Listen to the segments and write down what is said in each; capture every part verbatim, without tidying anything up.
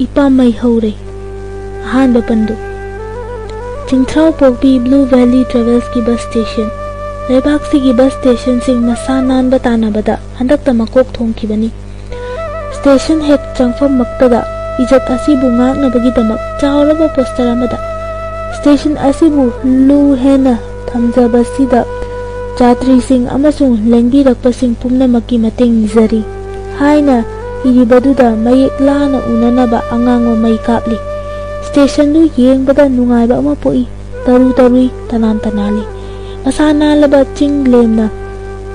ꯏꯄꯥꯝ ꯃꯩ ꯍꯧꯔꯦ꯫ ꯑꯍꯥꯟꯕ ꯄꯟꯗꯨꯞ꯫ ꯆꯤꯡꯊ꯭ꯔꯥꯎ ꯄꯣꯛꯄꯤ Blue Valley Travelsꯀꯤ ꯕꯁ ꯁ꯭ꯇꯦꯁꯟ꯫ ꯂꯩꯕꯥꯛꯁꯤꯒꯤ ꯕꯁ ꯁ꯭ꯇꯦꯁꯟꯁꯤꯡ ꯃꯁꯥ ꯅꯥꯟꯕ ꯇꯥꯟꯅꯕꯗ ꯍꯟꯗꯛꯇ ꯃꯀꯣꯛ ꯊꯣꯡꯈꯤꯕꯅꯤ꯫ ꯁ꯭ꯇꯦꯁꯟ ꯍꯦꯛ ꯆꯪꯐꯝꯃꯛꯇꯗ ꯏꯖꯠ ꯑꯁꯤꯕꯨ ꯉꯥꯛꯅꯕꯒꯤꯗꯃꯛ ꯆꯥꯎꯔꯕ ꯄꯣꯁꯇꯔ ꯑꯃꯗ ꯁ꯭ꯇꯦꯁꯟ ꯑꯁꯤꯕꯨ ꯂꯨ ꯍꯦꯟꯅ ꯊꯝꯖꯕꯁꯤꯗ ꯖꯥꯇ꯭ꯔꯤꯁꯤꯡ ꯑꯃꯁꯨꯡ ꯂꯦꯡꯕꯤꯔꯛꯄꯁꯤꯡ ꯄꯨꯝꯅꯃꯛꯀꯤ ꯃꯇꯦꯡ ꯅꯤꯖꯔꯤ ꯍꯥꯏꯅ ꯏꯔꯤꯕꯗꯨꯗ ꯃꯌꯦꯛ ꯂꯥꯅ ꯎꯅꯅꯕ ꯑꯉꯥꯡꯕ ꯃꯩ ꯀꯥꯞꯂꯤ꯫ ꯁ꯭ꯇꯦꯁꯟꯗꯨ ꯌꯦꯡꯕꯗ ꯅꯨꯡꯉꯥꯏꯕ ꯑꯃ ꯄꯣꯛꯏ꯫ ꯇꯔꯨ ꯇꯔꯨꯏ, ꯇꯅꯥꯟ ꯇꯅꯥꯜꯂꯤ꯫ ꯃꯁꯥ ꯅꯥꯜꯂꯕ ꯆꯤꯡ ꯂꯦꯝꯅ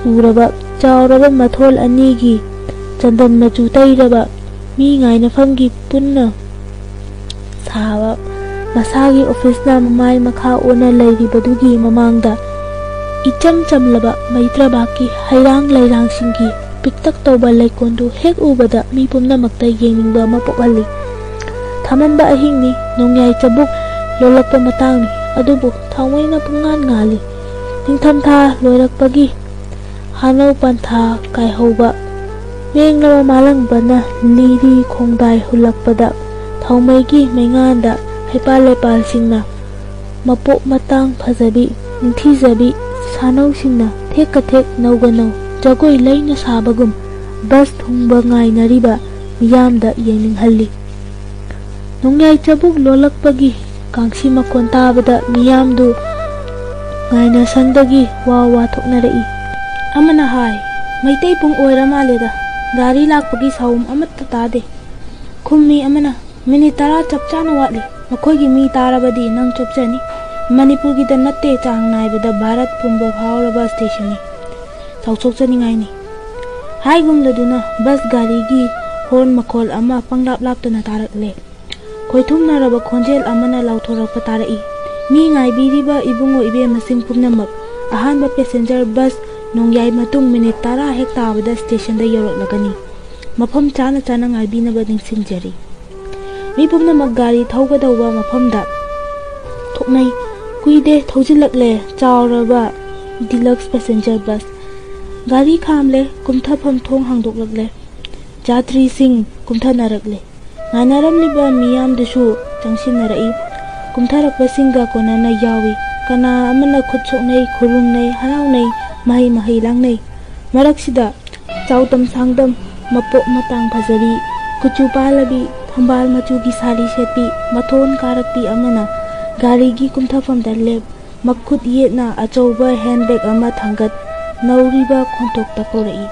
ꯎꯔꯕ ꯆꯥꯎꯔꯕ ꯃꯊꯣꯜ ꯑꯅꯤꯒꯤ ꯆꯟꯗꯟ ꯃꯆꯨ ꯇꯩꯔꯕ ꯃꯤ ꯉꯥꯏꯅꯐꯝꯒꯤ ꯄꯨꯟꯅ ꯁꯥꯕ ꯃꯁꯥꯒꯤ ꯑꯣꯐꯤꯁꯅ ꯃꯃꯥꯏ ꯃꯈꯥ ꯑꯣꯟꯅ ꯂꯩꯔꯤꯕꯗꯨꯒꯤ ꯃꯃꯥꯡꯗ ꯏꯆꯝ ꯆꯝꯂꯕ ꯃꯩꯇ꯭ꯔꯕꯥꯛꯀꯤ ꯍꯩꯔꯥꯡ ꯂꯩꯔꯥꯡꯁꯤꯡꯒꯤ ꯄꯤꯛꯇꯛ ꯇꯧꯕ ꯂꯩꯀꯣꯜꯗꯨ ꯍꯦꯛ ꯎꯕꯗ ꯃꯤ ꯄꯨꯝꯅꯃꯛꯇ ꯌꯦꯡꯅꯤꯡꯕ ꯑꯃ ꯄꯣꯛꯍꯜꯂꯤ꯫ ꯊꯃꯝꯕ ꯑꯍꯤꯡꯅꯤ, ꯅꯣꯡꯌꯥꯏ ꯆꯕꯨꯛ ꯂꯣꯜꯂꯛꯄ ꯃꯇꯥꯡꯅꯤ, ꯑꯗꯨꯕꯨ ꯊꯥꯎꯃꯩꯅ ꯄꯨꯡꯉꯥꯟ ꯉꯥꯜꯂꯤ꯫ ꯅꯤꯡꯊꯝꯊꯥ ꯂꯣꯏꯔꯛꯄꯒꯤ ꯍꯥꯅꯧ ꯄꯟꯊꯥ ꯀꯥꯏꯍꯧꯕ ꯃꯦꯡꯂꯕ ꯃꯥꯂꯪꯕꯅ ꯂꯤꯔꯤ ꯈꯣꯡꯗꯥꯏ ꯍꯨꯜꯂꯛꯄꯗ ꯊꯥꯎꯃꯩꯒꯤ ꯃꯩꯉꯥꯟꯗ ꯍꯩꯄꯥꯜ ꯂꯩꯄꯥꯜꯁꯤꯡꯅ ꯃꯄꯣꯛ ꯃꯇꯥꯡ ꯐꯖꯕꯤ, ꯅꯤꯡꯊꯤꯖꯕꯤ ꯁꯥꯅꯧꯁꯤꯡꯅ ꯊꯦꯛꯀ ꯊꯦꯛ ꯅꯧꯒ ꯅꯧ ꯖꯒꯣꯏ ꯂꯩꯅ ꯁꯥꯕꯒꯨꯝ ꯕꯁ ꯊꯨꯡꯕ ꯉꯥꯏꯅꯔꯤꯕ ꯃꯤꯌꯥꯝꯗ ꯌꯦꯡꯅꯤꯡꯍꯜꯂꯤ꯫ ꯅꯣꯡꯌꯥꯏ ꯆꯕꯨꯛ ꯂꯣꯜꯂꯛꯄꯒꯤ ꯀꯥꯡꯁꯤ ꯃꯈꯣꯟ ꯇꯥꯕꯗ ꯃꯤꯌꯥꯝꯗꯨ ꯉꯥꯏꯅꯁꯪꯗꯒꯤ ꯋꯥ ꯋꯥ ꯊꯣꯛꯅꯔꯛꯏ꯫ ꯑꯃꯅ ꯍꯥꯏ, "ꯃꯩꯇꯩ ꯄꯨꯡ ꯑꯣꯏꯔ ꯃꯥꯜꯂꯦꯗ, ꯒꯥꯔꯤ ꯂꯥꯛꯄꯒꯤ ꯁꯥꯎꯝ ꯑꯃꯠꯇ ꯇꯥꯗꯦ"꯫ ꯈꯨꯝꯃꯤ ꯑꯃꯅ, "ꯃꯤꯅꯤꯠ ꯇꯔꯥ ꯆꯞ ꯆꯥꯅ ꯋꯥꯠꯂꯤ, ꯃꯈꯣꯏꯒꯤ ꯃꯤ ꯇꯥꯔꯕꯗꯤ ꯅꯪ ꯆꯣꯞꯆꯅꯤ꯫ ꯃꯅꯤꯄꯨꯔꯒꯤꯗ ꯅꯠꯇꯦ, ꯆꯥꯡ ꯅꯥꯏꯕꯗ ꯚꯥꯔꯠ ꯄꯨꯝꯕ ꯐꯥꯎꯔꯕ ꯁ꯭ꯇꯦꯁꯟꯅꯤ꯫ ꯆꯥꯎꯊꯣꯛꯆꯅꯤꯡꯉꯥꯏꯅꯤ"꯫ ꯍꯥꯏꯒꯨꯝꯂꯗꯨꯅ ꯕꯁ ꯒꯥꯔꯤꯒꯤ ꯍꯣꯔꯟ ꯃꯈꯣꯜ ꯑꯃ ꯄꯪꯂꯥꯞ ꯂꯥꯞꯇꯅ ꯇꯥꯔꯛꯂꯦ꯫ ꯈꯣꯏꯊꯨꯝꯅꯔꯕ ꯈꯣꯟꯖꯦꯜ ꯑꯃꯅ ꯂꯥꯎꯊꯣꯔꯛꯄ ꯇꯥꯔꯛꯏ, "ꯃꯤ ꯉꯥꯏꯕꯤꯔꯤꯕ ꯏꯕꯨꯡꯉꯣ ꯏꯕꯦꯝꯃꯁꯤꯡ ꯄꯨꯝꯅꯃꯛ, ꯑꯍꯥꯟꯕ ꯄꯦꯁꯦꯟꯖꯔ ꯕꯁ ꯅꯣꯡꯌꯥꯏ ꯃꯇꯨꯡ ꯃꯤꯅꯤꯠ ꯇꯔꯥ ꯍꯦꯛ ꯇꯥꯕꯗ ꯁ꯭ꯇꯦꯁꯟꯗ ꯌꯧꯔꯛꯂꯒꯅꯤ꯫ ꯃꯐꯝ ꯆꯥꯅ ꯆꯥꯅ ꯉꯥꯏꯕꯤꯅꯕ ꯅꯤꯡꯁꯤꯡꯖꯔꯤ"꯫ ꯃꯤ ꯄꯨꯝꯅꯃꯛ ꯒꯥꯔꯤ ꯊꯧꯒꯗꯧꯕ ꯃꯐꯝꯗ ꯊꯣꯛꯅꯩ꯫ ꯀꯨꯏꯗꯦ, ꯊꯧꯖꯤꯜꯂꯛꯂꯦ ꯆꯥꯎꯔꯕ ꯗꯤꯂꯛꯁ ꯄꯦꯁꯦꯟꯖꯔ ꯕꯁ꯫ ꯒꯥꯔꯤ ꯈꯥꯝꯂꯦ, ꯀꯨꯝꯊꯐꯝ ꯊꯣꯡ ꯍꯥꯡꯗꯣꯛꯂꯛꯂꯦ꯫ ꯖꯥꯇ꯭ꯔꯤꯁꯤꯡ ꯀꯨꯝꯊꯅꯔꯛꯂꯦ꯫ ꯉꯥꯏꯅꯔꯝꯂꯤꯕ ꯃꯤꯌꯥꯝꯗꯨꯁꯨ ꯆꯪꯁꯤꯟꯅꯔꯛꯏ꯫ ꯀꯨꯝꯊꯔꯛꯄꯁꯤꯡꯒ ꯀꯣꯟꯅꯅ ꯌꯥꯎꯏ꯫ ꯀꯅꯥ ꯑꯃꯅ ꯈꯨꯠ ꯁꯣꯛꯅꯩ, ꯈꯨꯔꯨꯝꯅꯩ, ꯍꯔꯥꯎꯅꯩ, ꯃꯍꯩ ꯃꯍꯩ ꯂꯥꯡꯅꯩ꯫ ꯃꯔꯛꯁꯤꯗ ꯆꯥꯎꯗꯝ ꯁꯥꯡꯗꯝ, ꯃꯄꯣꯛ ꯃꯇꯥꯡ ꯐꯖꯕꯤ, ꯀꯨꯆꯨ ꯄꯥꯜꯂꯕꯤ, ꯊꯝꯕꯥꯜ ꯃꯆꯨꯒꯤ ꯁꯥꯔꯤ ꯁꯦꯠꯄꯤ, ꯃꯊꯣꯟ ꯀꯥꯔꯛꯄꯤ ꯑꯃꯅ ꯒꯥꯔꯤꯒꯤ ꯀꯨꯝꯊꯐꯝꯗ ꯂꯦꯞ, ꯃꯈꯨꯠ ꯌꯦꯠꯅ ꯑꯆꯧꯕ ꯍꯦꯟꯕꯦꯒ ꯑꯃ ꯊꯥꯡꯒꯠ, ꯅꯧꯔꯤꯕ ꯈꯣꯟꯊꯣꯛꯇ ꯀꯧꯔꯛꯏ,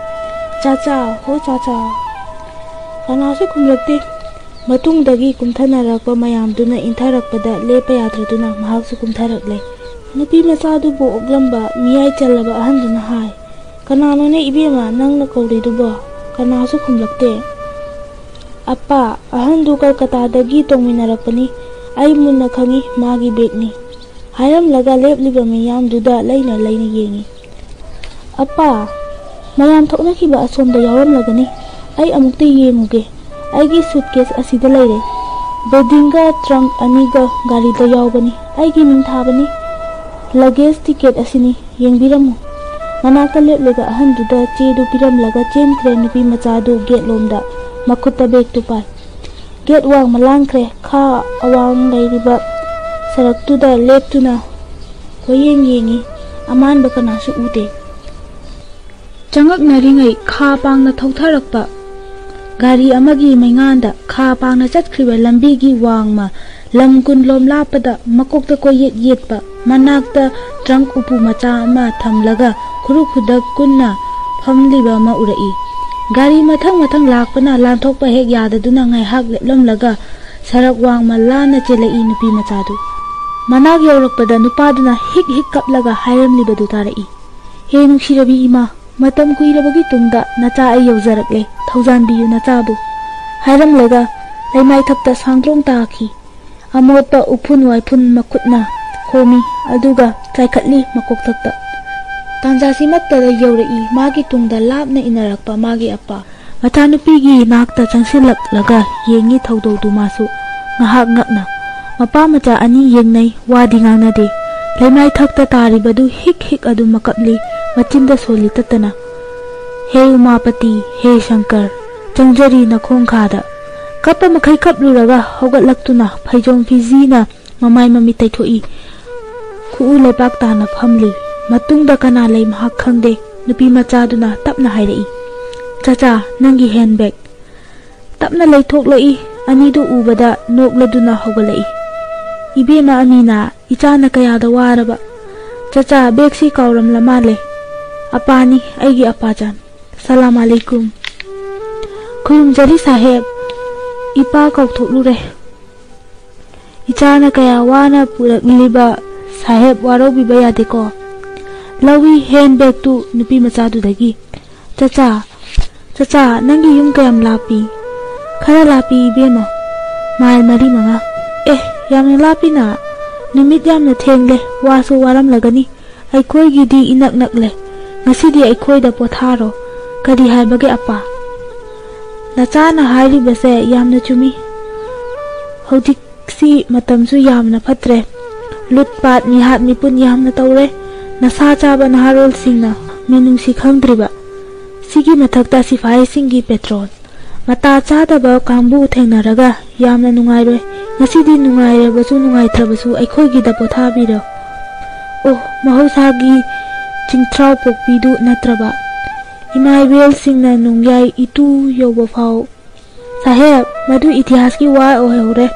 "ꯆꯥꯆꯥ, ꯍꯣ ꯆꯥꯆꯥ!" ꯀꯅꯥꯁꯨ ꯈꯨꯝꯂꯛꯇꯦ꯫ ꯃꯇꯨꯡꯗꯒꯤ ꯀꯨꯝꯊꯅꯔꯛꯄ ꯃꯌꯥꯝꯗꯨꯅ ꯏꯟꯊꯔꯛꯄꯗ ꯂꯦꯞꯄ ꯌꯥꯗ꯭ꯔꯗꯨꯅ ꯃꯍꯥꯛꯁꯨ ꯀꯨꯝꯊꯔꯛꯂꯦ꯫ ꯅꯨꯄꯤ ꯃꯆꯥꯗꯨꯕꯨ ꯑꯣꯛꯂꯝꯕ ꯃꯤꯌꯥꯏ ꯆꯜꯂꯕ ꯑꯍꯟꯗꯨꯅ ꯍꯥꯏ, "ꯀꯅꯥꯅꯣꯅꯦ ꯏꯕꯦꯝꯃ ꯅꯪꯅ ꯀꯧꯔꯤꯗꯨꯕꯣ? ꯀꯅꯥꯁꯨ ꯈꯨꯝꯂꯛꯇꯦ?" "ꯑꯄꯥ, ꯑꯍꯟꯗꯨ ꯀꯜꯀꯇꯥꯗꯒꯤ ꯇꯣꯡꯃꯤꯟꯅꯔꯛꯄꯅꯤ꯫ ꯑꯩ ꯃꯨꯟꯅ ꯈꯪꯏ, ꯃꯥꯒꯤ ꯕꯦꯒꯅꯤ꯫" ꯍꯥꯏꯔꯝꯂꯒ ꯂꯦꯞꯂꯤꯕ ꯃꯤꯌꯥꯝꯗꯨꯗ ꯂꯩꯅ ꯂꯩꯅ ꯌꯦꯡꯏ꯫ "ꯑꯄꯥ, ꯃꯌꯥꯝ ꯊꯣꯛꯅꯈꯤꯕ ꯑꯁꯣꯝꯗ ꯌꯥꯎꯔꯝꯂꯒꯅꯤ꯫ ꯑꯩ ꯑꯃꯨꯛꯇ ꯌꯦꯡꯉꯨꯒꯦ꯫ ꯑꯩꯒꯤ ꯁꯨꯠꯀꯦꯁ ꯑꯁꯤꯗ ꯂꯩꯔꯦ꯫ ꯕꯦꯗꯤꯡꯒ ꯇ꯭ꯔꯪꯛ ꯑꯅꯤꯒ ꯒꯥꯔꯤꯗ ꯌꯥꯎꯕꯅꯤ꯫ ꯑꯩꯒꯤ ꯃꯤꯡ ꯊꯥꯕꯅꯤ꯫ ꯂꯒꯦꯖ ꯇꯤꯀꯦꯠ ꯑꯁꯤꯅꯤ, ꯌꯦꯡꯕꯤꯔꯝꯃꯨ꯫" ꯃꯅꯥꯛꯇ ꯂꯦꯞꯂꯤꯕ ꯑꯍꯟꯗꯨꯗ ꯆꯦꯗꯨ ꯄꯤꯔꯝꯂꯒ ꯆꯦꯟꯈ꯭ꯔꯦ ꯅꯨꯄꯤ ꯃꯆꯥꯗꯨ ꯒꯦꯠꯂꯣꯝꯗ, ꯃꯈꯨꯠꯇ ꯕꯦꯒꯇꯨ ꯄꯥꯏ꯫ ꯒꯦꯠ ꯋꯥꯡꯃ ꯂꯥꯟꯈ꯭ꯔꯦ꯫ ꯈꯥ ꯑꯋꯥꯡ ꯂꯩꯔꯤꯕ ꯁꯔꯛꯇꯨꯗ ꯂꯦꯞꯇꯨꯅ ꯀꯣꯏꯌꯦꯡ ꯌꯦꯡꯏ꯫ ꯑꯃꯥꯟꯕ ꯀꯅꯥꯁꯨ ꯎꯗꯦ꯫ ꯆꯪꯉꯛꯅꯔꯤꯉꯩ ꯈꯥ ꯄꯥꯡꯅ ꯊꯧꯊꯔꯛꯄ ꯒꯥꯔꯤ ꯑꯃꯒꯤ ꯃꯩꯉꯥꯟꯗ ꯈꯥ ꯄꯥꯡꯅ ꯆꯠꯈ꯭ꯔꯤꯕ ꯂꯝꯕꯤꯒꯤ ꯋꯥꯡꯃ ꯂꯝ ꯀꯨꯟꯂꯣꯝ ꯂꯥꯞꯄꯗ ꯃꯀꯣꯛꯇ ꯀꯣꯏꯌꯦꯠ ꯌꯦꯠꯄ, ꯃꯅꯥꯛꯇ ꯇ꯭ꯔꯪꯛ ꯎꯄꯨ ꯃꯆꯥ ꯑꯃ ꯊꯝꯂꯒ ꯈꯨꯔꯨ ꯈꯨꯗꯛ ꯀꯨꯟꯅ ꯐꯝꯂꯤꯕ ꯑꯃ ꯎꯔꯛꯏ꯫ ꯒꯥꯔꯤ ꯃꯊꯪ ꯃꯊꯪ ꯂꯥꯛꯄꯅ ꯂꯥꯟꯊꯣꯛꯄ ꯍꯦꯛ ꯌꯥꯗꯗꯨꯅ ꯉꯥꯏꯍꯥꯛ ꯂꯦꯞꯂꯝꯂꯒ ꯁꯔꯛ ꯋꯥꯡꯃ ꯂꯥꯟꯅ ꯆꯦꯜꯂꯛꯏ ꯅꯨꯄꯤ ꯃꯆꯥꯗꯨ꯫ ꯃꯅꯥꯛ ꯌꯧꯔꯛꯄꯗ ꯅꯨꯄꯥꯗꯨꯅ ꯍꯤꯛ ꯍꯤꯛ ꯀꯞꯂꯒ ꯍꯥꯏꯔꯝꯂꯤꯕꯗꯨ ꯇꯥꯔꯛꯏ, "ꯍꯦ ꯅꯨꯡꯁꯤꯔꯕꯤ ꯏꯃꯥ, ꯃꯇꯝ ꯀꯨꯏꯔꯕꯒꯤ ꯇꯨꯡꯗ ꯅꯆꯥ ꯑꯩ ꯌꯧꯖꯔꯛꯂꯦ, ꯊꯧꯖꯥꯟꯕꯤꯌꯨ ꯅꯆꯥꯕꯨ꯫" ꯍꯥꯏꯔꯝꯂꯒ ꯂꯩꯃꯥꯏꯊꯛꯇ ꯁꯥꯡꯗ꯭ꯔꯣꯡ ꯇꯥꯈꯤ꯫ ꯑꯃꯣꯠꯄ ꯎꯐꯨꯟ ꯋꯥꯏꯐꯨꯟ ꯃꯈꯨꯠꯅ ꯈꯣꯝꯃꯤ, ꯑꯗꯨꯒ ꯆꯥꯏꯈꯠꯂꯤ ꯃꯀꯣꯛꯊꯛꯇ꯫ ꯇꯥꯟꯖꯥꯁꯤꯃꯛꯇꯗ ꯌꯧꯔꯛꯏ ꯃꯥꯒꯤ ꯇꯨꯡꯗ ꯂꯥꯞꯅ ꯏꯟꯅꯔꯛꯄ ꯃꯥꯒꯤ ꯑꯄꯥ꯫ ꯃꯆꯥꯅꯨꯄꯤꯒꯤ ꯅꯥꯛꯇ ꯆꯪꯁꯤꯜꯂꯛꯂꯒ ꯌꯦꯡꯉꯤ ꯊꯧꯗꯧꯗꯨ ꯃꯥꯁꯨ ꯉꯥꯏꯍꯥꯛ ꯉꯛꯅ꯫ ꯃꯄꯥ ꯃꯆꯥ ꯑꯅꯤ ꯌꯦꯡꯅꯩ, ꯋꯥꯗꯤ ꯉꯥꯡꯅꯗꯦ꯫ ꯂꯩꯃꯥꯏꯊꯛꯇ ꯇꯥꯔꯤꯕꯗꯨ ꯍꯤꯛ ꯍꯤꯛ ꯑꯗꯨꯝ ꯃꯀꯞꯂꯤ, ꯃꯆꯤꯟꯗ ꯁꯣꯜꯂꯤ ꯇꯠꯇꯅ꯫ "ꯍꯦ ꯎꯃꯥꯄꯇꯤ, ꯍꯦ ꯁꯪꯀꯔ, ꯆꯪꯖꯔꯤ ꯅꯈꯣꯡꯈꯥꯗ꯫ ꯀꯞꯄ ꯃꯈꯩ ꯀꯞꯂꯨꯔꯒ ꯍꯧꯒꯠꯂꯛꯇꯨꯅ ꯐꯩꯖꯣꯝ ꯐꯤꯖꯤꯅ ꯃꯃꯥꯏ ꯃꯃꯤꯠ ꯇꯩꯊꯣꯛꯏ꯫ ꯈꯨꯎ ꯂꯩꯕꯥꯛ ꯇꯥꯅ ꯐꯝꯂꯤ꯫ ꯃꯇꯨꯡꯗ ꯀꯅꯥ ꯂꯩ ꯃꯍꯥꯛ ꯈꯪꯗꯦ꯫ ꯅꯨꯄꯤ ꯃꯆꯥꯗꯨꯅ ꯇꯞꯅ ꯍꯥꯏꯔꯛꯏ, "ꯆꯆꯥ, ꯅꯪꯒꯤ ꯍꯦꯟꯕꯦꯒ꯫" ꯇꯞꯅ ꯂꯩꯊꯣꯛꯂꯛꯏ꯫ ꯑꯅꯤꯗꯨ ꯎꯕꯗ ꯅꯣꯛꯂꯗꯨꯅ ꯍꯧꯒꯠꯂꯛꯏ꯫ "ꯏꯕꯦꯝꯃ ꯑꯃꯤꯅꯥ, ꯏꯆꯥꯅ ꯀꯌꯥꯗ ꯋꯥꯔꯕ꯫ ꯆꯆꯥ, ꯕꯦꯒꯁꯤ ꯀꯥꯎꯔꯝꯂ ꯃꯥꯜꯂꯦ꯫ ꯑꯄꯥꯅꯤ, ꯑꯩꯒꯤ ꯑꯄꯥꯖꯥꯟ꯫ ꯁꯂꯥꯝ ꯑꯂꯩꯀꯨꯝ꯫" "ꯈꯨꯔꯨꯝꯖꯔꯤ ꯁꯥꯍꯦꯕ꯫ ꯏꯄꯥ ꯀꯥꯎꯊꯣꯛꯂꯨꯔꯦ꯫" "ꯏꯆꯥꯅ ꯀꯌꯥ ꯋꯥꯅ ꯄꯨꯔꯛꯂꯤꯕ ꯁꯥꯍꯦꯕ ꯋꯥꯔꯧꯕꯤꯕ ꯌꯥꯗꯦꯀꯣ꯫" ꯂꯧꯏ ꯍꯦꯟꯕꯦꯒꯇꯨ ꯅꯨꯄꯤ ꯃꯆꯥꯗꯨꯗꯒꯤ꯫ "ꯆꯆꯥ, ꯆꯆꯥ, ꯅꯪꯒꯤ ꯌꯨꯝ ꯀꯌꯥꯝ ꯂꯥꯞꯄꯤ?" "ꯈꯔ ꯂꯥꯞꯄꯤ ꯏꯕꯦꯝꯃ, ꯃꯥꯏꯜ ꯃꯔꯤ ꯃꯉꯥ꯫" "ꯑꯦ, ꯌꯥꯝꯅ ꯂꯥꯞꯄꯤꯅ꯫ ꯅꯨꯃꯤꯠ ꯌꯥꯝꯅ ꯊꯦꯡꯂꯦ, ꯋꯥꯁꯨ ꯋꯥꯔꯝꯂꯒꯅꯤ꯫ ꯑꯩꯈꯣꯏꯒꯤꯗꯤ ꯏꯅꯛ ꯅꯛꯂꯦ꯫ ꯉꯁꯤꯗꯤ ꯑꯩꯈꯣꯏꯗ ꯄꯣꯊꯥꯔꯣ꯫ ꯀꯔꯤ ꯍꯥꯏꯕꯒꯦ ꯑꯄꯥ?" ꯅꯆꯥꯅ ꯍꯥꯏꯔꯤꯕꯁꯦ ꯌꯥꯝꯅ ꯆꯨꯝꯃꯤ꯫ ꯍꯧꯖꯤꯛꯁꯤ ꯃꯇꯝꯁꯨ ꯌꯥꯝꯅ ꯐꯠꯇ꯭ꯔꯦ꯫ ꯂꯨꯠ ꯄꯥꯠ, ꯃꯤꯍꯥꯠ ꯃꯤꯄꯨꯟ ꯌꯥꯝꯅ ꯇꯧꯔꯦ꯫ ꯅꯁꯥ ꯆꯥꯕ ꯅꯍꯥꯔꯣꯜꯁꯤꯡꯅ ꯃꯤꯅꯨꯡꯁꯤ ꯈꯪꯗ꯭ꯔꯤꯕ꯫ ꯁꯤꯒꯤ ꯃꯊꯛꯇ ꯁꯤꯐꯥꯏꯁꯤꯡꯒꯤ ꯄꯦꯇ꯭ꯔꯣꯜ꯫ ꯃꯇꯥ ꯆꯥꯗꯕ ꯀꯥꯡꯕꯨ ꯊꯦꯡꯅꯔꯒ ꯌꯥꯝꯅ ꯅꯨꯡꯉꯥꯏꯔꯣꯏ꯫ ꯉꯁꯤꯗꯤ ꯅꯨꯡꯉꯥꯏꯔꯕꯁꯨ ꯅꯨꯡꯉꯥꯏꯇ꯭ꯔꯕꯁꯨ ꯑꯩꯈꯣꯏꯒꯤꯗ ꯄꯣꯊꯥꯕꯤꯔꯣ꯫ ꯑꯣ, ꯃꯍꯧꯁꯥꯒꯤ ꯆꯤꯡꯊ꯭ꯔꯥꯎ ꯄꯣꯛꯄꯤꯗꯨ ꯅꯠꯇ꯭ꯔꯕ? ꯏꯃꯥ ꯏꯕꯦꯜꯁꯤꯡꯅ ꯅꯣꯡꯌꯥꯏ ꯏꯇꯨ ꯌꯧꯕ ꯐꯥꯎ꯫ ꯁꯥꯍꯦꯕ, ꯃꯗꯨ ꯏꯇꯤꯍꯥꯁꯀꯤ ꯋꯥ ꯑꯣꯏꯍꯧꯔꯦ꯫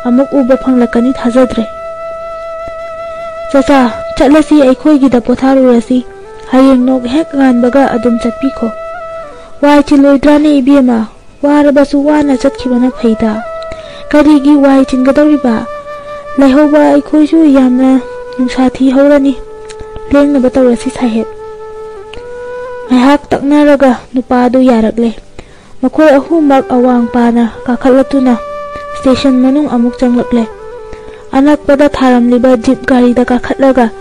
ꯑꯃꯨꯛ ꯎꯕ ꯐꯪꯂꯛꯀꯅꯤ ꯊꯥꯖꯗ꯭ꯔꯦ꯫ ꯆꯆꯥ, ꯆꯠꯂꯁꯤ, ꯑꯩꯈꯣꯏꯒꯤꯗ ꯄꯣꯊꯥꯔꯨꯔꯁꯤ꯫ ꯍꯌꯦꯡ ꯅꯣꯡ ꯍꯦꯛ ꯉꯥꯟꯕꯒ ꯑꯗꯨꯝ ꯆꯠꯄꯤꯈꯣ꯫ ꯋꯥꯏ ꯆꯤꯜꯂꯣꯏꯗ꯭ꯔꯥꯅꯦ ꯏꯕꯦꯝꯃ? ꯋꯥꯔꯕꯁꯨ ꯋꯥꯅ ꯆꯠꯈꯤꯕꯅ ꯐꯩꯗ꯫ ꯀꯔꯤꯒꯤ ꯋꯥꯏ ꯆꯤꯟꯒꯗꯧꯔꯤꯕ? ꯂꯩꯍꯧꯕ ꯑꯩꯈꯣꯏꯁꯨ ꯌꯥꯝꯅ ꯅꯨꯡꯁꯥ ꯊꯤꯍꯧꯔꯅꯤ꯫ ꯂꯦꯡꯅꯕ ꯇꯧꯔꯁꯤ ꯁꯥꯍꯦꯕ꯫ ꯉꯥꯏꯍꯥꯛ ꯇꯛꯅꯔꯒ ꯅꯨꯄꯥꯗꯨ ꯌꯥꯔꯛꯂꯦ꯫ ꯃꯈꯣꯏ ꯑꯍꯨꯝꯃꯛ ꯑꯋꯥꯡ ꯄꯥꯅ ꯀꯥꯈꯠꯂꯛꯇꯨꯅ ꯁ꯭ꯇꯦꯁꯟ ꯃꯅꯨꯡ ꯑꯃꯨꯛ ꯆꯪꯂꯛꯂꯦ꯫ ꯑꯅꯛꯄꯗ ꯊꯥꯔꯝꯂꯤꯕ ꯖꯤꯞ ꯒꯥꯔꯤꯗ ꯀꯥꯈꯠꯂꯒ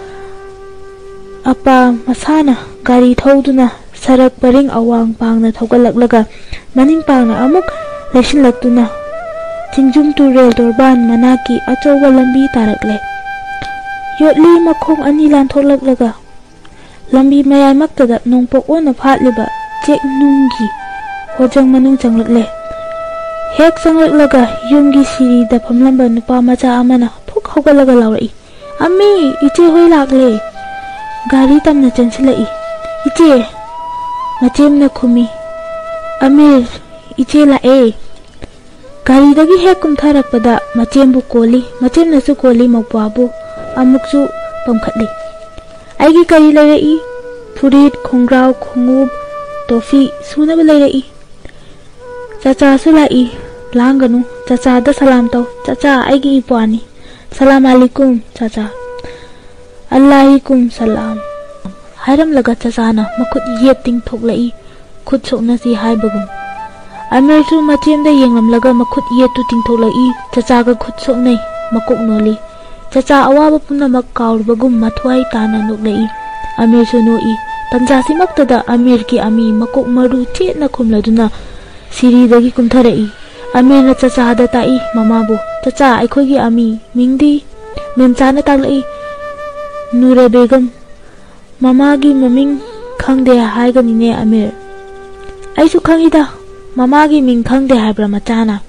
ꯑꯄꯥ ꯃꯁꯥꯅ ꯒꯥꯔꯤ ꯊꯧꯗꯨꯅ ꯁꯔꯛ ꯄꯔꯤꯡ ꯑꯋꯥꯡ ꯄꯥꯡꯅ ꯊꯧꯒꯠꯂꯛꯂꯒ ꯃꯅꯤꯡ ꯄꯥꯡꯅ ꯑꯃꯨꯛ ꯂꯩꯁꯤꯜꯂꯛꯇꯨꯅ ꯆꯤꯡꯖꯨꯝ ꯇꯨꯔꯦꯜ ꯇꯣꯔꯕꯥꯟ ꯃꯅꯥꯛꯀꯤ ꯑꯆꯧꯕ ꯂꯝꯕꯤ ꯇꯥꯔꯛꯂꯦ꯫ ꯌꯣꯠꯂꯤ ꯃꯈꯣꯡ ꯑꯅꯤ ꯂꯥꯟꯊꯣꯛꯂꯛꯂꯒ ꯂꯝꯕꯤ ꯃꯌꯥꯏꯃꯛꯇꯗ ꯅꯣꯡꯄꯣꯛ ꯑꯣꯟꯅ ꯐꯥꯠꯂꯤꯕ ꯆꯦꯛ ꯅꯨꯡꯒꯤ ꯍꯣꯖꯪ ꯃꯅꯨꯡ ꯆꯪꯂꯛꯂꯦ꯫ ꯍꯦꯛ ꯆꯪꯂꯛꯂꯒ ꯌꯨꯝꯒꯤ ꯁꯤꯔꯤꯗ ꯐꯝꯂꯝꯕ ꯅꯨꯄꯥ ꯃꯆꯥ ꯑꯃꯅ ꯐꯨꯛ ꯍꯧꯒꯠꯂꯒ ꯂꯥꯎꯔꯛꯏ, "ꯑꯃꯤ, ꯏꯆꯦ ꯍꯣꯏ ꯂꯥꯛꯂꯦ!" ꯒꯥꯔꯤ ꯇꯝꯅ ꯆꯦꯟꯁꯤꯜꯂꯛꯏ, "ꯏꯆꯦ!" ꯃꯆꯦꯝꯅ ꯈꯨꯝꯃꯤ, "ꯑꯃꯤꯔ, ꯏꯆꯦ ꯂꯥꯛꯑꯦ!" ꯒꯥꯔꯤꯗꯒꯤ ꯍꯦꯛ ꯀꯨꯝꯊꯔꯛꯄꯗ ꯃꯆꯦꯝꯕꯨ ꯀꯣꯜꯂꯤ, ꯃꯆꯦꯝꯅꯁꯨ ꯀꯣꯜꯂꯤ ꯃꯧꯄ꯭ꯋꯥꯕꯨ꯫ ꯑꯃꯨꯛꯁꯨ ꯄꯝꯈꯠꯂꯤ꯫ ꯑꯩꯒꯤ ꯀꯔꯤ ꯂꯩꯔꯛꯏ? ꯐꯨꯔꯤꯠ, ꯈꯣꯡꯒ꯭ꯔꯥꯎ, ꯈꯣꯡꯎꯞ, ꯇꯣꯐꯤ ꯁꯨꯅꯕ ꯂꯩꯔꯛꯏ꯫ ꯆꯥꯆꯥꯁꯨ ꯂꯥꯛꯏ꯫ ꯂꯥꯡꯒꯅꯨ꯫ ꯆꯥꯆꯥꯗ ꯁꯂꯥꯝ ꯇꯧ꯫ ꯆꯥꯆꯥ, ꯑꯩꯒꯤ ꯏꯄ꯭ꯋꯥꯅꯤ꯫ ꯁꯂꯥꯝ ꯑꯂꯤꯀꯨꯝ, ꯆꯥꯆꯥ꯫ ꯑꯜꯂꯥꯍꯤꯀꯨꯝ ꯁꯂꯥꯝ꯫ ꯍꯥꯏꯔꯝꯂꯒ ꯆꯥꯆꯥꯅ ꯃꯈꯨꯠ ꯌꯦꯠ ꯇꯤꯡꯊꯣꯛꯂꯛꯏ, ꯈꯨꯠ ꯁꯣꯛꯅꯁꯤ ꯍꯥꯏꯕꯒꯨꯝ꯫ ꯑꯃꯤꯔꯁꯨ ꯃꯆꯦꯝꯗ ꯌꯦꯡꯂꯝꯂꯒ ꯃꯈꯨꯠ ꯌꯦꯠꯇꯨ ꯇꯤꯡꯊꯣꯛꯂꯛꯏ, ꯆꯥꯆꯥꯒ ꯈꯨꯠ ꯁꯣꯛꯅꯩ, ꯃꯀꯣꯛ ꯅꯣꯜꯂꯤ꯫ ꯆꯥꯆꯥ ꯑꯋꯥꯕ ꯄꯨꯝꯅꯃꯛ ꯀꯥꯎꯔꯕꯒꯨꯝ ꯃꯊ꯭ꯋꯥꯏ ꯇꯥꯅ ꯅꯣꯛꯂꯛꯏ꯫ ꯑꯃꯤꯔꯁꯨ ꯅꯣꯛꯏ꯫ ꯇꯟꯖꯥꯁꯤꯃꯛꯇꯗ ꯑꯃꯤꯔꯒꯤ ꯑꯃꯤ ꯃꯀꯣꯛ ꯃꯔꯨ ꯆꯦꯠꯅ ꯈꯨꯝꯂꯗꯨꯅ ꯁꯤꯔꯤꯗꯒꯤ ꯀꯨꯝꯊꯔꯛꯏ꯫ ꯑꯃꯤꯔꯅ ꯆꯥꯆꯥꯗ ꯇꯥꯛꯏ, ꯃꯃꯥꯕꯨ, "ꯆꯥꯆꯥ, ꯑꯩꯈꯣꯏꯒꯤ ꯑꯃꯤ ꯃꯤꯡꯗꯤ?" ꯃꯦꯝꯆꯥꯅ ꯇꯥꯛꯂꯛꯏ, "ꯅꯨꯔꯥ ꯕꯦꯒꯝ꯫" "ꯃꯃꯥꯒꯤ ꯃꯃꯤꯡ ꯈꯪꯗꯦ ꯍꯥꯏꯒꯅꯤꯅꯦ ꯑꯃꯤꯔ?" "ꯑꯩꯁꯨ ꯈꯪꯏꯗ, ꯃꯃꯥꯒꯤ ꯃꯤꯡ ꯈꯪꯗꯦ ꯍꯥꯏꯕ꯭ꯔꯥ ꯃꯆꯥꯅ?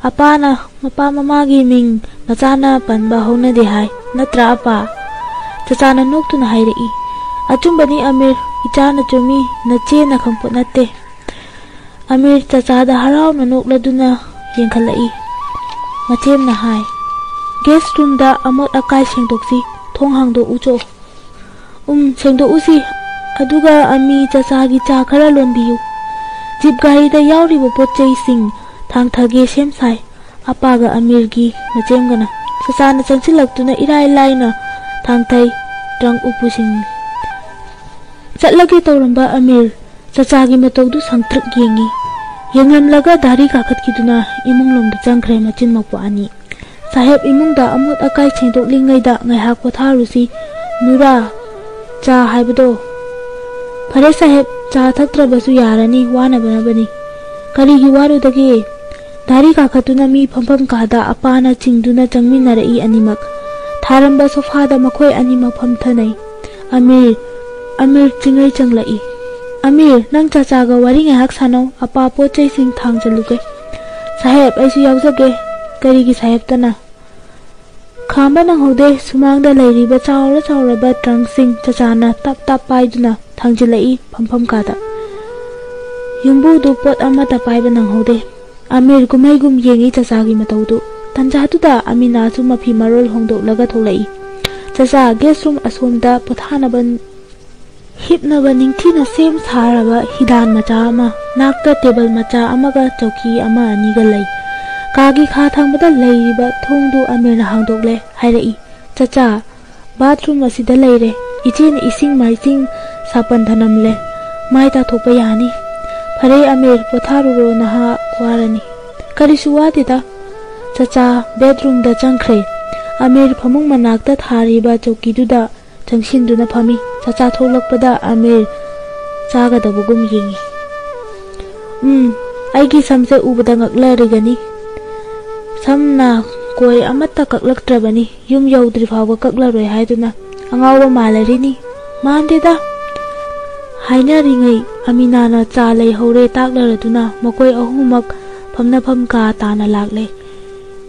ꯑꯄꯥꯅ ꯃꯄꯥ ꯃꯃꯥꯒꯤ ꯃꯤꯡ ꯃꯆꯥꯅ ꯄꯟꯕ ꯍꯧꯅꯗꯦ ꯍꯥꯏ, ꯅꯠꯇ꯭ꯔꯥ ꯑꯄꯥ?" ꯆꯥꯆꯥꯅ ꯅꯣꯛꯇꯨꯅ ꯍꯥꯏꯔꯛꯏ, "ꯑꯆꯨꯝꯕꯅꯤ ꯑꯃꯤꯔ, ꯏꯆꯥꯅ ꯆꯨꯝꯃꯤ, ꯅꯆꯦꯅ ꯈꯪꯄꯣꯠ ꯅꯠꯇꯦ꯫" ꯑꯃꯤꯔ ꯆꯥꯆꯥꯗ ꯍꯔꯥꯎꯅ ꯅꯣꯛꯂꯗꯨꯅ ꯌꯦꯡꯈꯠꯂꯛꯏ꯫ ꯃꯆꯦꯝꯅ ꯍꯥꯏ, "ꯒꯦꯁ ꯔꯨꯝꯗ ꯑꯃꯣꯠ ꯑꯀꯥꯏ ꯁꯦꯡꯗꯣꯛꯁꯤ, ꯊꯣꯡ ꯍꯥꯡꯗꯣꯛꯎꯆꯣ꯫" "ꯎꯝ, ꯁꯦꯡꯗꯣꯛꯎꯁꯤ꯫ ꯑꯗꯨꯒ ꯑꯃꯤ ꯆꯥꯆꯥꯒꯤ ꯆꯥ ꯈꯔ ꯂꯣꯟꯕꯤꯌꯨ꯫" ꯖꯤꯞ ꯒꯥꯔꯤꯗ ꯌꯥꯎꯔꯤꯕ ꯄꯣꯠ ꯆꯩꯁꯤꯡ ꯊꯥꯡꯊꯒꯦ ꯁꯦꯝ ꯁꯥꯏ꯫ ꯑꯄꯥꯒ ꯑꯃꯤꯔꯒꯤ ꯃꯆꯦꯝꯒꯅ꯫ ꯆꯥꯆꯥꯅ ꯆꯪꯁꯤꯜꯂꯛꯇꯨꯅ ꯏꯔꯥꯏ ꯂꯥꯏꯅ ꯊꯥꯡꯊꯩ꯫ ꯇ꯭ꯔꯪ ꯎꯄꯨꯁꯤꯡ꯫ ꯆꯠꯂꯒꯦ ꯇꯧꯔꯝꯕ ꯑꯃꯤꯔ ꯆꯥꯆꯥꯒꯤ ꯃꯇꯧꯗꯨ ꯁꯪꯇ꯭ꯔꯤꯛ ꯌꯦꯡꯉꯤ꯫ ꯌꯦꯡꯂꯝꯂꯒ ꯗꯥꯔꯤ ꯀꯥꯈꯠꯈꯤꯗꯨꯅ ꯏꯃꯨꯡꯂꯣꯝꯗ ꯆꯪꯈ꯭ꯔꯦ ꯃꯆꯤꯟ ꯃꯧꯄ꯭ꯋꯥ ꯑꯅꯤ꯫ "ꯁꯥꯍꯦꯕ, ꯏꯃꯨꯡꯗ ꯑꯃꯣꯠ ꯑꯀꯥꯏ ꯁꯦꯡꯗꯣꯛꯂꯤꯉꯩꯗ ꯉꯥꯏꯍꯥꯛ ꯄꯣꯊꯥꯔꯨꯁꯤ꯫ ꯅꯨꯔꯥ, ꯆꯥ ꯍꯥꯏꯕꯗꯣ꯫" "ꯐꯔꯦ ꯁꯥꯍꯦꯕ, ꯆꯥ ꯊꯛꯇ꯭ꯔꯕꯁꯨ ꯌꯥꯔꯅꯤ, ꯋꯥꯅꯕꯅꯕꯅꯤ꯫" "ꯀꯔꯤꯒꯤ ꯋꯥꯔꯨꯗꯒꯦ?" ꯗꯥꯔꯤ ꯀꯥꯈꯠꯇꯨꯅ ꯃꯤ ꯐꯝꯐꯝ ꯀꯥꯗ ꯑꯄꯥꯅ ꯆꯤꯡꯗꯨꯅ ꯆꯪꯃꯤꯟꯅꯔꯛꯏ ꯑꯅꯤꯃꯛ꯫ ꯊꯥꯔꯝꯕ ꯁꯣꯐꯥꯗ ꯃꯈꯣꯏ ꯑꯅꯤꯃꯛ ꯐꯝꯊꯅꯩ꯫ ꯑꯃꯤꯔ, ꯑꯃꯤꯔ ꯆꯤꯡꯉꯩ ꯆꯪꯂꯛꯏ꯫ "ꯑꯃꯤꯔ, ꯅꯪ ꯆꯥꯆꯥꯒ ꯋꯥꯔꯤ ꯉꯥꯏꯍꯥꯛ ꯁꯥꯟꯅꯧ, ꯑꯄꯥ ꯄꯣꯠ ꯆꯩꯁꯤꯡ ꯊꯥꯡꯖꯜꯂꯨꯒꯦ꯫" "ꯁꯥꯍꯦꯕ, ꯑꯩꯁꯨ ꯌꯥꯎꯖꯒꯦ꯫" "ꯀꯔꯤꯒꯤ ꯁꯥꯍꯦꯕꯇꯅ?" "ꯈꯥꯝꯕ ꯅꯪꯍꯧꯗꯦ, ꯁꯨꯃꯥꯡꯗ ꯂꯩꯔꯤꯕ ꯆꯥꯎꯔ ꯆꯥꯎꯔꯕ ꯇ꯭ꯔꯪꯁꯤꯡ ꯆꯆꯥꯅ ꯇꯞ ꯇꯞ ꯄꯥꯏꯗꯨꯅ ꯊꯥꯡꯖꯤꯜꯂꯛꯏ ꯐꯝꯐꯝ ꯀꯥꯗ꯫ ꯌꯨꯝꯕꯨꯗꯨ ꯄꯣꯠ ꯑꯃꯠꯇ ꯄꯥꯏꯕ ꯅꯪꯍꯧꯗꯦ꯫ ꯑꯃꯤꯔ ꯀꯨꯝꯍꯩꯒꯨꯝ ꯌꯦꯡꯏ ꯆꯆꯥꯒꯤ ꯃꯇꯧꯗꯨ꯫ ꯇꯟꯖꯥꯗꯨꯗ ꯑꯃꯤꯅꯥꯁꯨ ꯃꯐꯤ ꯃꯔꯣꯜ ꯍꯣꯡꯗꯣꯛꯂꯒ ꯊꯣꯛꯂꯛꯏ꯫ "ꯆꯆꯥ, ꯒꯦꯁ ꯔꯨꯝ ꯑꯁꯣꯝꯗ ꯄꯣꯊꯥꯅꯕ ꯍꯤꯞꯅꯕ ꯅꯤꯡꯊꯤꯅ ꯁꯦꯝ ꯁꯥꯔꯕ ꯍꯤꯗꯥꯟ ꯃꯆꯥ ꯑꯃ, ꯅꯥꯛꯇ ꯇꯦꯕꯜ ꯃꯆꯥ ꯑꯃꯒ ꯆꯧꯀꯤ ꯑꯃ ꯑꯅꯤꯒ ꯂꯩ꯫ ꯀꯥꯒꯤ ꯈꯥ ꯊꯪꯕꯗ ꯂꯩꯔꯤꯕ ꯊꯣꯡꯗꯨ ꯑꯃꯤꯔꯅ ꯍꯥꯡꯗꯣꯛꯂꯦ" ꯍꯥꯏꯔꯛꯏ꯫ "ꯆꯆꯥ, ꯕꯥꯊꯔꯨꯝ ꯑꯁꯤꯗ ꯂꯩꯔꯦ꯫ ꯏꯆꯦꯅ ꯏꯁꯤꯡ ꯃꯥꯏꯁꯤꯡ ꯁꯥꯄꯟ ꯊꯅꯝꯂꯦ꯫ ꯃꯥꯏ ꯇꯥꯊꯣꯛꯄ ꯌꯥꯅꯤ꯫" "ꯐꯔꯦ ꯑꯃꯤꯔ, ꯄꯣꯊꯥꯔꯨꯔꯣ, ꯅꯍꯥꯛ ꯋꯥꯔꯅꯤ꯫" "ꯀꯔꯤꯁꯨ ꯋꯥꯗꯦꯗ꯫" ꯆꯆꯥ ꯕꯦꯗꯔꯨꯝꯗ ꯆꯪꯈ꯭ꯔꯦ꯫ ꯑꯃꯤꯔ ꯐꯃꯨꯡ ꯃꯅꯥꯛꯇ ꯊꯥꯔꯤꯕ ꯆꯧꯀꯤꯗꯨꯗ ꯆꯪꯁꯤꯟꯗꯨꯅ ꯐꯝꯃꯤ꯫ ꯆꯆꯥ ꯊꯣꯛꯂꯛꯄꯗ ꯑꯃꯤꯔ ꯆꯥꯒꯗꯕꯒꯨꯝ ꯌꯦꯡꯏ꯫ "ꯎꯝ, ꯑꯩꯒꯤ ꯁꯝꯁꯦ ꯎꯕꯗ ꯉꯛꯂꯔꯤꯒꯅꯤ꯫ ꯁꯝꯅ ꯀꯣꯏ ꯑꯃꯠꯇ ꯀꯛꯂꯛꯇ꯭ꯔꯕꯅꯤ꯫ ꯌꯨꯝ ꯌꯧꯗ꯭ꯔꯤ ꯐꯥꯎꯕ ꯀꯛꯂꯔꯣꯏ ꯍꯥꯏꯗꯨꯅ ꯑꯉꯥꯎꯕ ꯃꯥꯜꯂꯔꯤꯅꯤ꯫ ꯃꯥꯟꯗꯦꯗ꯫" ꯍꯥꯏꯅꯔꯤꯉꯩ ꯑꯃꯤꯅꯥꯅ ꯆꯥ ꯂꯩꯍꯧꯔꯦ ꯇꯥꯛꯂꯔꯗꯨꯅ ꯃꯈꯣꯏ ꯑꯍꯨꯝꯃꯛ ꯐꯝꯅꯐꯝ ꯀꯥ ꯇꯥꯅ ꯂꯥꯛꯂꯦ꯫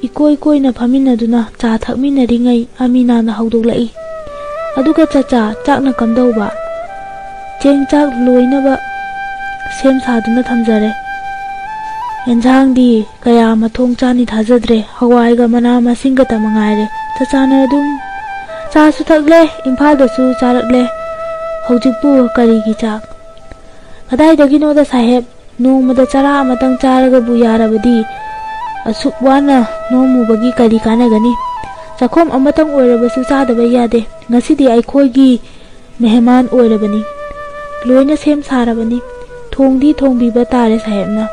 ꯏꯀꯣꯏ ꯀꯣꯏꯅ ꯐꯝꯃꯤꯟꯅꯗꯨꯅ ꯆꯥ ꯊꯛꯃꯤꯟꯅꯔꯤꯉꯩ ꯑꯃꯤꯅꯥꯅ ꯍꯧꯗꯣꯛꯂꯛꯏ꯫ "ꯑꯗꯨꯒ ꯆꯆꯥ, ꯆꯥꯛꯅ ꯀꯝꯗꯧꯕ?" "ꯆꯦꯡ ꯆꯥꯛ ꯂꯣꯏꯅꯕ ꯁꯦꯝ ꯁꯥꯗꯨꯅ ꯊꯝꯖꯔꯦ꯫ ꯑꯦꯟꯁꯥꯡꯗꯤ ꯀꯌꯥ ꯃꯊꯣꯡ ꯆꯥꯅꯤ ꯊꯥꯖꯗ꯭ꯔꯦ, ꯍꯋꯥꯏꯒ ꯃꯅꯥ ꯃꯁꯤꯡꯒꯇ ꯃꯉꯥꯏꯔꯦ꯫ ꯆꯆꯥꯅ ꯑꯗꯨꯝ ꯆꯥꯁꯨ ꯊꯛꯂꯦ, ꯏꯝꯐꯥꯜꯗꯁꯨ ꯆꯥꯔꯛꯂꯦ꯫ ꯍꯧꯖꯤꯛꯄꯨ ꯀꯔꯤꯒꯤ ꯆꯥꯛ?" "ꯀꯗꯥꯏꯗꯒꯤꯅꯣꯗ ꯁꯥꯍꯦꯕ, ꯅꯣꯡꯃꯗ ꯆꯔꯥ ꯑꯃꯇꯪ ꯆꯥꯔꯒꯕꯨ ꯌꯥꯔꯕꯗꯤ ꯑꯁꯨꯛ ꯋꯥꯅ ꯅꯣꯝꯃꯨꯕꯒꯤ ꯀꯔꯤ ꯀꯥꯟꯅꯒꯅꯤ? ꯆꯥꯛꯈꯣꯝ ꯑꯃꯇꯪ ꯑꯣꯏꯔꯕꯁꯨ ꯆꯥꯗꯕ ꯌꯥꯗꯦ꯫ ꯉꯁꯤꯗꯤ ꯑꯩꯈꯣꯏꯒꯤ ꯃꯦꯍꯃꯥꯟ ꯑꯣꯏꯔꯕꯅꯤ꯫ ꯂꯣꯏꯅ ꯁꯦꯝ ꯁꯥꯔꯕꯅꯤ꯫ ꯊꯣꯡꯗꯤ ꯊꯣꯡꯕꯤꯕ ꯇꯥꯔꯦ ꯁꯥꯍꯦꯕꯅ꯫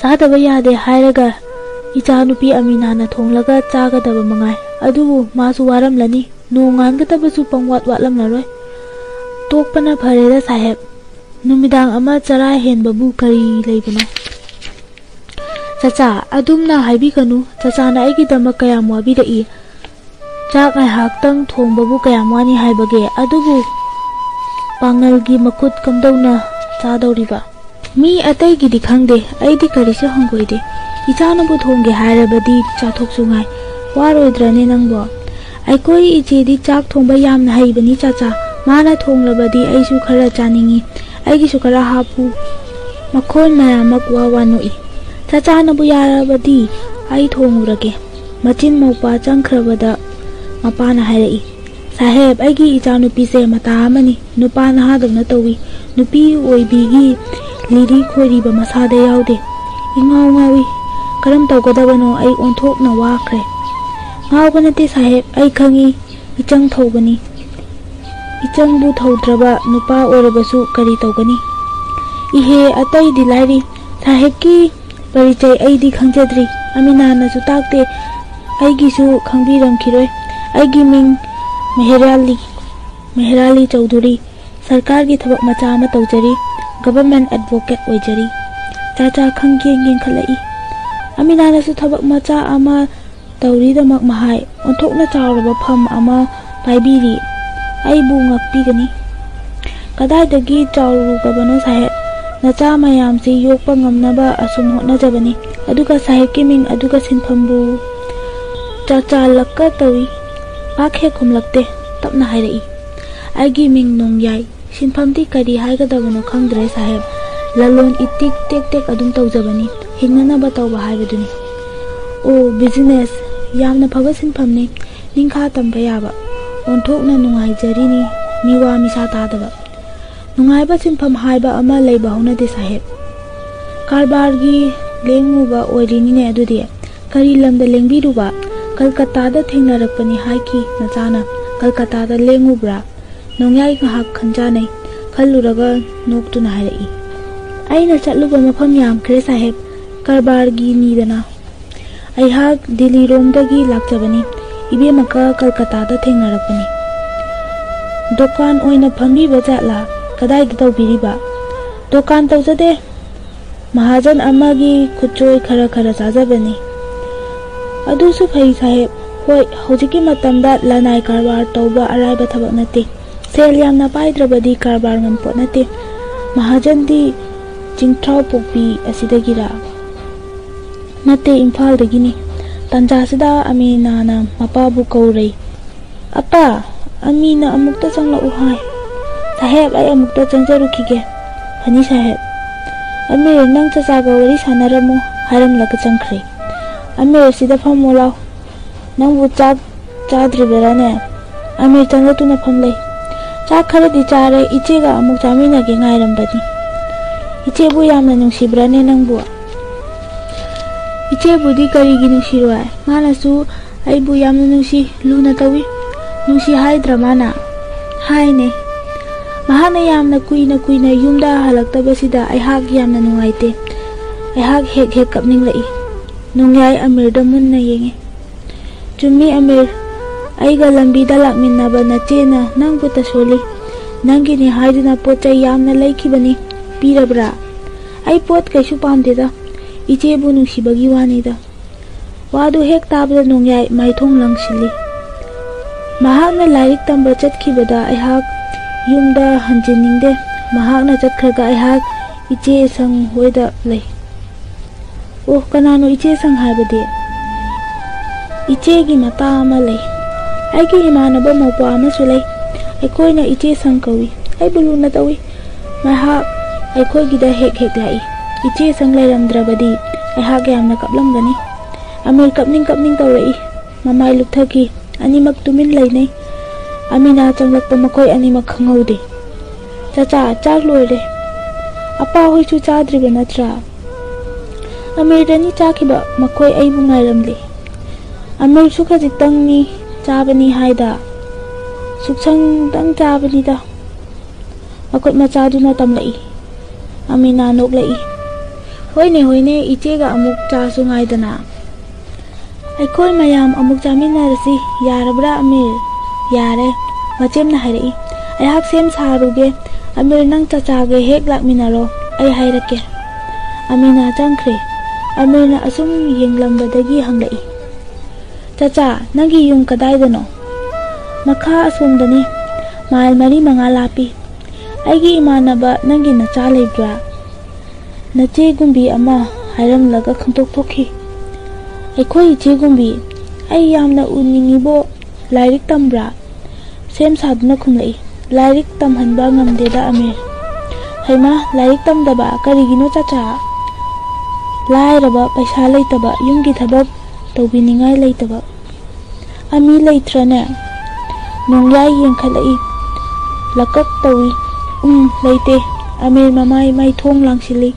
ꯆꯥꯗꯕ ꯌꯥꯗꯦ ꯍꯥꯏꯔꯒ ꯏꯆꯥꯅꯨꯄꯤ ꯑꯃꯤꯅꯥꯅ ꯊꯣꯡꯂꯒ ꯆꯥꯒꯗꯕ ꯃꯉꯥꯏ꯫ ꯑꯗꯨꯕꯨ ꯃꯥꯁꯨ ꯋꯥꯔꯝꯂꯅꯤ꯫ ꯅꯣꯡꯉꯥꯟꯒꯗꯕꯁꯨ ꯄꯪꯋꯥꯠ ꯋꯥꯠꯂꯝꯂꯔꯣꯏ꯫ ꯇꯣꯛꯄꯅ ꯐꯔꯦꯗ ꯁꯥꯍꯦꯕ꯫ ꯅꯨꯃꯤꯗꯥꯡ ꯑꯃ ꯆꯔꯥ ꯍꯦꯟꯕꯕꯨ ꯀꯔꯤ ꯂꯩꯕꯅꯣ?" "ꯆꯆꯥ, ꯑꯗꯨꯝꯅ ꯍꯥꯏꯕꯤꯒꯅꯨ꯫ ꯆꯆꯥꯅ ꯑꯩꯒꯤꯗꯃꯛ ꯀꯌꯥꯝ ꯋꯥꯕꯤꯔꯛꯏ꯫ ꯆꯥꯛ ꯉꯥꯏꯍꯥꯛꯇꯪ ꯊꯣꯡꯕꯕꯨ ꯀꯌꯥꯝ ꯋꯥꯅꯤ ꯍꯥꯏꯕꯒꯦ? ꯑꯗꯨꯕꯨ ꯄꯥꯡꯒꯜꯒꯤ ꯃꯈꯨꯠ ꯀꯝꯗꯧꯅ ꯆꯥꯗꯧꯔꯤꯕ?" "ꯃꯤ ꯑꯇꯩꯒꯤꯗꯤ ꯈꯪꯗꯦ, ꯑꯩꯗꯤ ꯀꯔꯤꯁꯨ ꯍꯪꯒꯣꯏꯗꯦ꯫ ꯏꯆꯥꯅꯕꯨ ꯊꯣꯡꯒꯦ ꯍꯥꯏꯔꯕꯗꯤ ꯆꯥꯊꯣꯛꯁꯨ ꯉꯥꯏ꯫ ꯋꯥꯔꯣꯏꯗ꯭ꯔꯅꯦ ꯅꯪꯕꯣ?" "ꯑꯩꯈꯣꯏ ꯏꯆꯦꯗꯤ ꯆꯥꯛ ꯊꯣꯡꯕ ꯌꯥꯝꯅ ꯍꯩꯕꯅꯤ ꯆꯥꯆꯥ꯫ ꯃꯥꯅ ꯊꯣꯡꯂꯕꯗꯤ ꯑꯩꯁꯨ ꯈꯔ ꯆꯥꯅꯤꯡꯏ꯫ ꯑꯩꯒꯤꯁꯨ ꯈꯔ ꯍꯥꯞꯄꯨ꯫" ꯃꯈꯣꯏ ꯃꯌꯥꯝꯃꯛ ꯋꯥ ꯋꯥ ꯅꯣꯛꯏ꯫ "ꯆꯥꯆꯥꯅꯕꯨ ꯌꯥꯔꯕꯗꯤ ꯑꯩ ꯊꯣꯡꯂꯨꯔꯒꯦ꯫" ꯃꯆꯤꯟ ꯃꯧꯄꯥ ꯆꯪꯈ꯭ꯔꯕꯗ ꯃꯄꯥꯅ ꯍꯥꯏꯔꯛꯏ, "ꯁꯥꯍꯦꯕ, ꯑꯩꯒꯤ ꯏꯆꯥꯅꯨꯄꯤꯁꯦ ꯃꯇꯥ ꯑꯃꯅꯤ꯫ ꯅꯨꯄꯥ ꯅꯍꯥꯗꯧꯅ ꯇꯧꯏ꯫ ꯅꯨꯄꯤ ꯑꯣꯏꯕꯤꯒꯤ ꯂꯤꯔꯤ ꯈꯣꯏꯔꯤꯕ ꯃꯁꯥꯗ ꯌꯥꯎꯗꯦ꯫ ꯏꯉꯥꯎ ꯉꯥꯎꯏ꯫ ꯀꯔꯝ ꯇꯧꯒꯗꯕꯅꯣ? ꯑꯩ ꯑꯣꯟꯊꯣꯛꯅ ꯋꯥꯈ꯭ꯔꯦ꯫" "ꯉꯥꯎꯕ ꯅꯠꯇꯦ ꯁꯥꯍꯦꯕ, ꯑꯩ ꯈꯪꯏ꯫ ꯏꯆꯪ ꯊꯧꯕꯅꯤ꯫ ꯏꯆꯪꯕꯨ ꯊꯧꯗ꯭ꯔꯕ ꯅꯨꯄꯥ ꯑꯣꯏꯔꯕꯁꯨ ꯀꯔꯤ ꯇꯧꯒꯅꯤ?" "ꯏꯍꯦ, ꯑꯇꯩꯗꯤ ꯂꯥꯏꯔꯤ, ꯁꯥꯍꯦꯕꯀꯤ ꯄꯔꯤꯆꯩ ꯑꯩꯗꯤ ꯈꯪꯖꯗ꯭ꯔꯤ꯫ ꯑꯃꯤꯅꯥꯅꯁꯨ ꯇꯥꯛꯇꯦ꯫ ꯑꯩꯒꯤꯁꯨ ꯈꯪꯕꯤꯔꯝꯈꯤꯔꯣꯏ꯫ ꯑꯩꯒꯤ ꯃꯤꯡ ꯃꯦꯍꯦꯔꯥꯂꯤ, ꯃꯦꯍꯦꯔꯥꯂꯤ ꯆꯧꯙꯨꯔꯤ꯫ ꯁꯔꯀꯥꯔꯒꯤ ꯊꯕꯛ ꯃꯆꯥ ꯑꯃ ꯇꯧꯖꯔꯤ꯫ Government advocate ꯑꯣꯏꯖꯔꯤ꯫" ꯆꯥꯆꯥ ꯈꯪ ꯌꯦꯡ ꯌꯦꯡꯈꯠꯂꯛꯏ꯫ "ꯑꯃꯤꯅꯥꯅꯁꯨ ꯊꯕꯛ ꯃꯆꯥ ꯑꯃ ꯇꯧꯔꯤꯗꯃꯛ ꯃꯍꯥꯏ ꯑꯣꯟꯊꯣꯛꯅ ꯆꯥꯎꯔꯕ ꯐꯝ ꯑꯃ ꯄꯥꯏꯕꯤꯔꯤ꯫ ꯑꯩꯕꯨ ꯉꯥꯛꯄꯤꯒꯅꯤ꯫" "ꯀꯗꯥꯏꯗꯒꯤ ꯆꯥꯎꯔꯨꯒꯕꯅꯣ ꯁꯥꯍꯦꯕ? ꯅꯆꯥ ꯃꯌꯥꯝꯁꯤ ꯌꯣꯛꯄ ꯉꯝꯅꯕ ꯑꯁꯨꯝ ꯍꯣꯠꯅꯖꯕꯅꯤ꯫ ꯑꯗꯨꯒ ꯁꯥꯍꯦꯕꯀꯤ ꯃꯤꯡ ꯑꯗꯨꯒ ꯁꯤꯟꯐꯝꯕꯨ?" ꯆꯥꯆꯥ ꯂꯛꯀ ꯇꯧꯏ꯫ ꯄꯥꯛ ꯍꯦꯛ ꯈꯨꯝꯂꯛꯇꯦ꯫ ꯇꯞꯅ ꯍꯥꯏꯔꯛꯏ, "ꯑꯩꯒꯤ ꯃꯤꯡ ꯅꯣꯡꯌꯥꯏ꯫ ꯁꯤꯟꯐꯝꯗꯤ ꯀꯔꯤ ꯍꯥꯏꯒꯗꯕꯅꯣ ꯈꯪꯗ꯭ꯔꯦ ꯁꯥꯍꯦꯕ꯫ ꯂꯂꯣꯟ ꯏꯇꯤꯛ ꯇꯦꯛ ꯇꯦꯛ ꯑꯗꯨꯝ ꯇꯧꯖꯕꯅꯤ꯫ ꯍꯤꯡꯅꯅꯕ ꯇꯧꯕ ꯍꯥꯏꯕꯗꯨꯅꯤ꯫" "ꯑꯣ, business꯫ ꯌꯥꯝꯅ ꯐꯕ ꯁꯤꯟꯐꯝꯅꯤ꯫ ꯅꯤꯡꯈꯥ ꯇꯝꯕ ꯌꯥꯕ꯫ ꯑꯣꯟꯊꯣꯛꯅ ꯅꯨꯡꯉꯥꯏꯖꯔꯤꯅꯤ, ꯃꯤꯋꯥ ꯃꯤꯁꯥ ꯇꯥꯗꯕ꯫" "ꯅꯨꯡꯉꯥꯏꯕ ꯁꯤꯟꯐꯝ ꯍꯥꯏꯕ ꯑꯃ ꯂꯩꯕ ꯍꯧꯅꯗꯦ ꯁꯥꯍꯦꯕ꯫ ꯀꯔꯕꯥꯔꯒꯤ ꯂꯦꯡꯉꯨꯕ ꯑꯣꯏꯔꯤꯅꯤꯅꯦ ꯑꯗꯨꯗꯤ꯫ ꯀꯔꯤ ꯂꯝꯗ ꯂꯦꯡꯕꯤꯔꯨꯕ?" "ꯀꯜꯀꯇꯥꯗ ꯊꯦꯡꯅꯔꯛꯄꯅꯤ ꯍꯥꯏꯈꯤ ꯅꯆꯥꯅ꯫ ꯀꯜꯀꯇꯥꯗ ꯂꯦꯡꯉꯨꯕ꯭ꯔꯥ?" ꯅꯣꯡꯌꯥꯏ ꯉꯥꯏꯍꯥꯛ ꯈꯟꯖꯥꯅꯩ꯫ ꯈꯜꯂꯨꯔꯒ ꯅꯣꯛꯇꯨꯅ ꯍꯥꯏꯔꯛꯏ, "ꯑꯩꯅ ꯆꯠꯂꯨꯕ ꯃꯐꯝ ꯌꯥꯝꯈ꯭ꯔꯦ ꯁꯥꯍꯦꯕ, ꯀꯔꯕꯥꯔꯒꯤꯅꯤꯗꯅ꯫ ꯑꯩꯍꯥꯛ ꯗꯤꯜꯂꯤꯔꯣꯝꯗꯒꯤ ꯂꯥꯛꯆꯕꯅꯤ꯫ ꯏꯕꯦꯝꯃꯒ ꯀꯜꯀꯇꯥꯗ ꯊꯦꯡꯅꯔꯛꯄꯅꯤ꯫" "ꯗꯨꯀꯥꯟ ꯑꯣꯏꯅ ꯐꯝꯕꯤꯕ ꯖꯥꯠꯂꯥ? ꯀꯗꯥꯏꯗ ꯇꯧꯕꯤꯔꯤꯕ?" "ꯗꯨꯀꯥꯟ ꯇꯧꯖꯗꯦ꯫ ꯃꯍꯥꯖꯟ ꯑꯃꯒꯤ ꯈꯨꯠꯆꯣꯏ ꯈꯔ ꯈꯔ ꯆꯥꯖꯕꯅꯤ꯫" "ꯑꯗꯨꯁꯨ ꯐꯩ ꯁꯥꯍꯦꯕ꯫ ꯍꯣꯏ, ꯍꯧꯖꯤꯛꯀꯤ ꯃꯇꯝꯗ ꯂꯅꯥꯏ ꯀꯔꯕꯥꯔ ꯇꯧꯕ ꯑꯔꯥꯏꯕ ꯊꯕꯛ ꯅꯠꯇꯦ꯫ ꯁꯦꯜ ꯌꯥꯝꯅ ꯄꯥꯏꯗ꯭ꯔꯕꯗꯤ ꯀꯔꯕꯥꯔ ꯉꯝꯄꯣꯠ ꯅꯠꯇꯦ꯫ ꯃꯍꯥꯖꯟꯗꯤ ꯆꯤꯡꯊ꯭ꯔꯥꯎ ꯄꯣꯛꯄꯤ ꯑꯁꯤꯗꯒꯤꯔꯥ? ꯅꯠꯇꯦ, ꯏꯝꯐꯥꯜꯗꯒꯤꯅꯤ꯫ ꯇꯥꯟꯖꯥꯁꯤꯗ ꯑꯃꯤꯅꯥꯅ ꯃꯄꯥꯕꯨ ꯀꯧꯔꯩ꯫ "ꯑꯄꯥ, ꯑꯃꯤꯅ ꯑꯃꯨꯛꯇ ꯆꯪꯂꯛꯎ ꯍꯥꯏ꯫" "ꯁꯥꯍꯦꯕ, ꯑꯩ ꯑꯃꯨꯛꯇ ꯆꯪꯖꯔꯨꯈꯤꯒꯦ꯫" "ꯐꯅꯤ ꯁꯥꯍꯦꯕ꯫" "ꯑꯃꯤꯔ, ꯅꯪ ꯆꯆꯥꯒ ꯋꯥꯔꯤ ꯁꯥꯟꯅꯔꯝꯃꯨ" ꯍꯥꯏꯔꯝꯂꯒ ꯆꯪꯈ꯭ꯔꯦ꯫ "ꯑꯃꯤꯔ, ꯁꯤꯗ ꯐꯝꯃꯨ ꯂꯥꯎ꯫ ꯅꯪꯕꯨ ꯆꯥꯛ ꯆꯥꯗ꯭ꯔꯤꯕꯔꯥꯅꯦ?" ꯑꯃꯤꯔ ꯆꯪꯂꯛꯇꯨꯅ ꯐꯝꯂꯩ꯫ "ꯆꯥꯛ ꯈꯔꯗꯤ ꯆꯥꯔꯦ, ꯏꯆꯦꯒ ꯑꯃꯨꯛ ꯆꯥꯃꯤꯟꯅꯒꯦ ꯉꯥꯏꯔꯝꯕꯅꯤ꯫" "ꯏꯆꯦꯕꯨ ꯌꯥꯝꯅ ꯅꯨꯡꯁꯤꯕ꯭ꯔꯥꯅꯦ ꯅꯪꯕꯨ?" "ꯏꯆꯦꯕꯨꯗꯤ ꯀꯔꯤꯒꯤ ꯅꯨꯡꯁꯤꯔꯣꯏ? ꯃꯥꯅꯁꯨ ꯑꯩꯕꯨ ꯌꯥꯝꯅ ꯅꯨꯡꯁꯤ, ꯂꯨꯅ ꯇꯧꯏ꯫" "ꯅꯨꯡꯁꯤ ꯍꯥꯏꯗ꯭ꯔꯥ ꯃꯥꯅ?" "ꯍꯥꯏꯅꯦ꯫" "ꯃꯍꯥꯛꯅ ꯌꯥꯝꯅ ꯀꯨꯏꯅ ꯀꯨꯏꯅ ꯌꯨꯝꯗ ꯍꯜꯂꯛꯇꯕꯁꯤꯗ ꯑꯩꯍꯥꯛ ꯌꯥꯝꯅ ꯅꯨꯡꯉꯥꯏꯇꯦ꯫ ꯑꯩꯍꯥꯛ ꯍꯦꯛ ꯍꯦꯛ ꯀꯞꯅꯤꯡꯂꯛꯏ꯫" ꯅꯣꯡꯌꯥꯏ ꯑꯃꯤꯔꯗ ꯃꯨꯟꯅ ꯌꯦꯡꯉꯤ꯫ "ꯆꯨꯝꯃꯤ ꯑꯃꯤꯔ, ꯑꯩꯒ ꯂꯝꯕꯤꯗ ꯂꯥꯛꯃꯤꯟꯅꯕ ꯅꯆꯦꯅ ꯅꯪꯕꯨ ꯇꯁꯣꯜꯂꯤ꯫ ꯅꯪꯒꯤꯅꯤ ꯍꯥꯏꯗꯨꯅ ꯄꯣꯠ ꯆꯩ ꯌꯥꯝꯅ ꯂꯩꯈꯤꯕꯅꯤ꯫ ꯄꯤꯔꯕ꯭ꯔꯥ?" "ꯑꯩ ꯄꯣꯠ ꯀꯩꯁꯨ ꯄꯥꯝꯗꯦꯗ, ꯏꯆꯦꯕꯨ ꯅꯨꯡꯁꯤꯕꯒꯤ ꯋꯥꯅꯤꯗ꯫" ꯋꯥꯗꯨ ꯍꯦꯛ ꯇꯥꯕꯗ ꯅꯣꯡꯌꯥꯏ ꯃꯥꯏꯊꯣꯡ ꯂꯪꯁꯤꯜꯂꯤ꯫ ꯃꯍꯥꯛꯅ ꯂꯥꯏꯔꯤꯛ ꯇꯝꯕ ꯆꯠꯈꯤꯕꯗ ꯑꯩꯍꯥꯛ ꯌꯨꯝꯗ ꯍꯟꯖꯤꯟꯅꯤꯡꯗꯦ꯫ ꯃꯍꯥꯛꯅ ꯆꯠꯈ꯭ꯔꯒ ꯑꯩꯍꯥꯛ ꯏꯆꯦ ꯁꯪ ꯍꯣꯏꯗ ꯂꯩ꯫ "ꯑꯣ, ꯀꯅꯥꯅꯣ ꯏꯆꯦ ꯁꯪ ꯍꯥꯏꯕꯗꯤ?" "ꯏꯆꯦꯒꯤ ꯃꯇꯥ ꯑꯃ ꯂꯩ꯫ ꯑꯩꯒꯤ ꯏꯃꯥꯟꯅꯕ ꯃꯧꯄ꯭ꯋꯥ ꯑꯃꯁꯨ ꯂꯩ꯫ ꯑꯩꯈꯣꯏꯅ ꯏꯆꯦ ꯁꯪ ꯀꯧꯏ꯫ ꯑꯩꯕꯨ ꯂꯨꯅ ꯇꯧꯏ꯫ ꯃꯍꯥꯛ ꯑꯩꯈꯣꯏꯒꯤꯗ ꯍꯦꯛ ꯍꯦꯛ ꯂꯥꯛꯏ꯫ ꯏꯆꯦ ꯁꯪ ꯂꯩꯔꯝꯗ꯭ꯔꯕꯗꯤ ꯑꯩꯍꯥꯛ ꯌꯥꯝꯅ ꯀꯞꯂꯝꯒꯅꯤ꯫" ꯑꯃꯤꯔ ꯀꯞꯅꯤꯡ ꯀꯞꯅꯤꯡ ꯇꯧꯔꯛꯏ꯫ ꯃꯃꯥꯏ ꯂꯨꯞꯊꯈꯤ꯫ ꯑꯅꯤꯃꯛ ꯇꯨꯃꯤꯟ ꯂꯩꯅꯩ꯫ ꯑꯃꯤꯅꯥ ꯆꯪꯂꯛꯄ ꯃꯈꯣꯏ ꯑꯅꯤꯃꯛ ꯈꯪꯍꯧꯗꯦ꯫ "ꯆꯆꯥ, ꯆꯥꯛ ꯂꯣꯏꯔꯦ꯫ ꯑꯄꯥ ꯍꯣꯏꯁꯨ ꯆꯥꯗ꯭ꯔꯤꯕ ꯅꯠꯇ꯭ꯔꯥ?" "ꯑꯃꯤꯔꯗꯅꯤ ꯆꯥꯈꯤꯕ, ꯃꯈꯣꯏ ꯑꯩꯕꯨ ꯉꯥꯏꯔꯝꯂꯤ꯫" "ꯑꯃꯤꯔꯁꯨ ꯈꯖꯤꯛꯇꯪꯅꯤ ꯆꯥꯕꯅꯤ ꯍꯥꯏꯗ꯫" "ꯁꯨꯛꯁꯪꯗꯪ ꯆꯥꯕꯅꯤꯗ꯫" ꯃꯈꯨꯠ ꯃꯆꯥꯗꯨꯅ ꯇꯝꯂꯛꯏ꯫ ꯑꯃꯤꯅꯥ ꯅꯣꯛꯂꯛꯏ꯫ "ꯍꯣꯏꯅꯦ, ꯍꯣꯏꯅꯦ, ꯏꯆꯦꯒ ꯑꯃꯨꯛ ꯆꯥꯁꯨ ꯉꯥꯏꯗꯅ꯫ ꯑꯩꯈꯣꯏ ꯃꯌꯥꯝ ꯑꯃꯨꯛ ꯆꯥꯃꯤꯟꯅꯔꯁꯤ, ꯌꯥꯔꯕ꯭ꯔꯥ ꯑꯃꯤꯔ?" "ꯌꯥꯔꯦ꯫" ꯃꯆꯦꯝꯅ ꯍꯥꯏꯔꯛꯏ꯫ "ꯑꯩꯍꯥꯛ ꯁꯦꯝ ꯁꯥꯔꯨꯒꯦ꯫ ꯑꯃꯤꯔ, ꯅꯪ ꯆꯆꯥꯒ ꯍꯦꯛ ꯂꯥꯛꯃꯤꯟꯅꯔꯣ, ꯑꯩ ꯍꯥꯏꯔꯛꯀꯦ꯫" ꯑꯃꯤꯅꯥ ꯆꯪꯈ꯭ꯔꯦ꯫ ꯑꯃꯤꯔꯅ ꯑꯁꯨꯝ ꯌꯦꯡꯂꯝꯕꯗꯒꯤ ꯍꯪꯂꯛꯏ, "ꯆꯆꯥ, ꯅꯪꯒꯤ ꯌꯨꯝ ꯀꯗꯥꯏꯗꯅꯣ?" "ꯃꯈꯥ ꯑꯁꯣꯝꯗꯅꯤ, ꯃꯥꯏꯜ ꯃꯔꯤ ꯃꯉꯥ ꯂꯥꯞꯄꯤ꯫" "ꯑꯩꯒꯤ ꯏꯃꯥꯟꯅꯕ ꯅꯪꯒꯤ ꯅꯆꯥ ꯂꯩꯕ꯭ꯔꯥ?" ꯅꯆꯦ ꯒꯨꯝꯕꯤ ꯑꯃ ꯍꯥꯏꯔꯝꯂꯒ ꯈꯪꯇꯣꯛ ꯊꯣꯛꯈꯤ꯫ "ꯑꯩꯈꯣꯏ ꯏꯆꯦ ꯒꯨꯝꯕꯤ, ꯑꯩ ꯌꯥꯝꯅ ꯎꯅꯤꯡꯉꯤꯕꯣ, ꯂꯥꯏꯔꯤꯛ ꯇꯝꯕ꯭ꯔꯥ?" ꯁꯦꯝ ꯁꯥꯗꯨꯅ ꯈꯨꯝꯂꯛꯏ꯫ "ꯂꯥꯏꯔꯤꯛ ꯇꯝꯍꯟꯕ ꯉꯝꯗꯦꯗ ꯑꯃꯤꯔ꯫ ꯍꯩꯃꯥ, ꯂꯥꯏꯔꯤꯛ ꯇꯝꯗꯕ ꯀꯔꯤꯒꯤꯅꯣ ꯆꯆꯥ? ꯂꯥꯏꯔꯕ, ꯄꯩꯁꯥ ꯂꯩꯇꯕ, ꯌꯨꯝꯒꯤ ꯊꯕꯛ ꯇꯧꯕꯤꯅꯤꯡꯉꯥꯏ ꯂꯩꯇꯕ꯫ ꯑꯃꯤ ꯂꯩꯇ꯭ꯔꯅꯦ?" ꯅꯣꯡꯌꯥꯏ ꯌꯦꯡꯈꯠꯂꯛꯏ꯫ ꯂꯀꯛ ꯇꯧꯏ꯫ "ꯎꯝ, ꯂꯩꯇꯦ꯫" ꯑꯃꯤꯔ ꯃꯃꯥꯏ ꯃꯥꯏꯊꯣꯡ ꯂꯥꯡꯁꯤꯜꯂꯤ꯫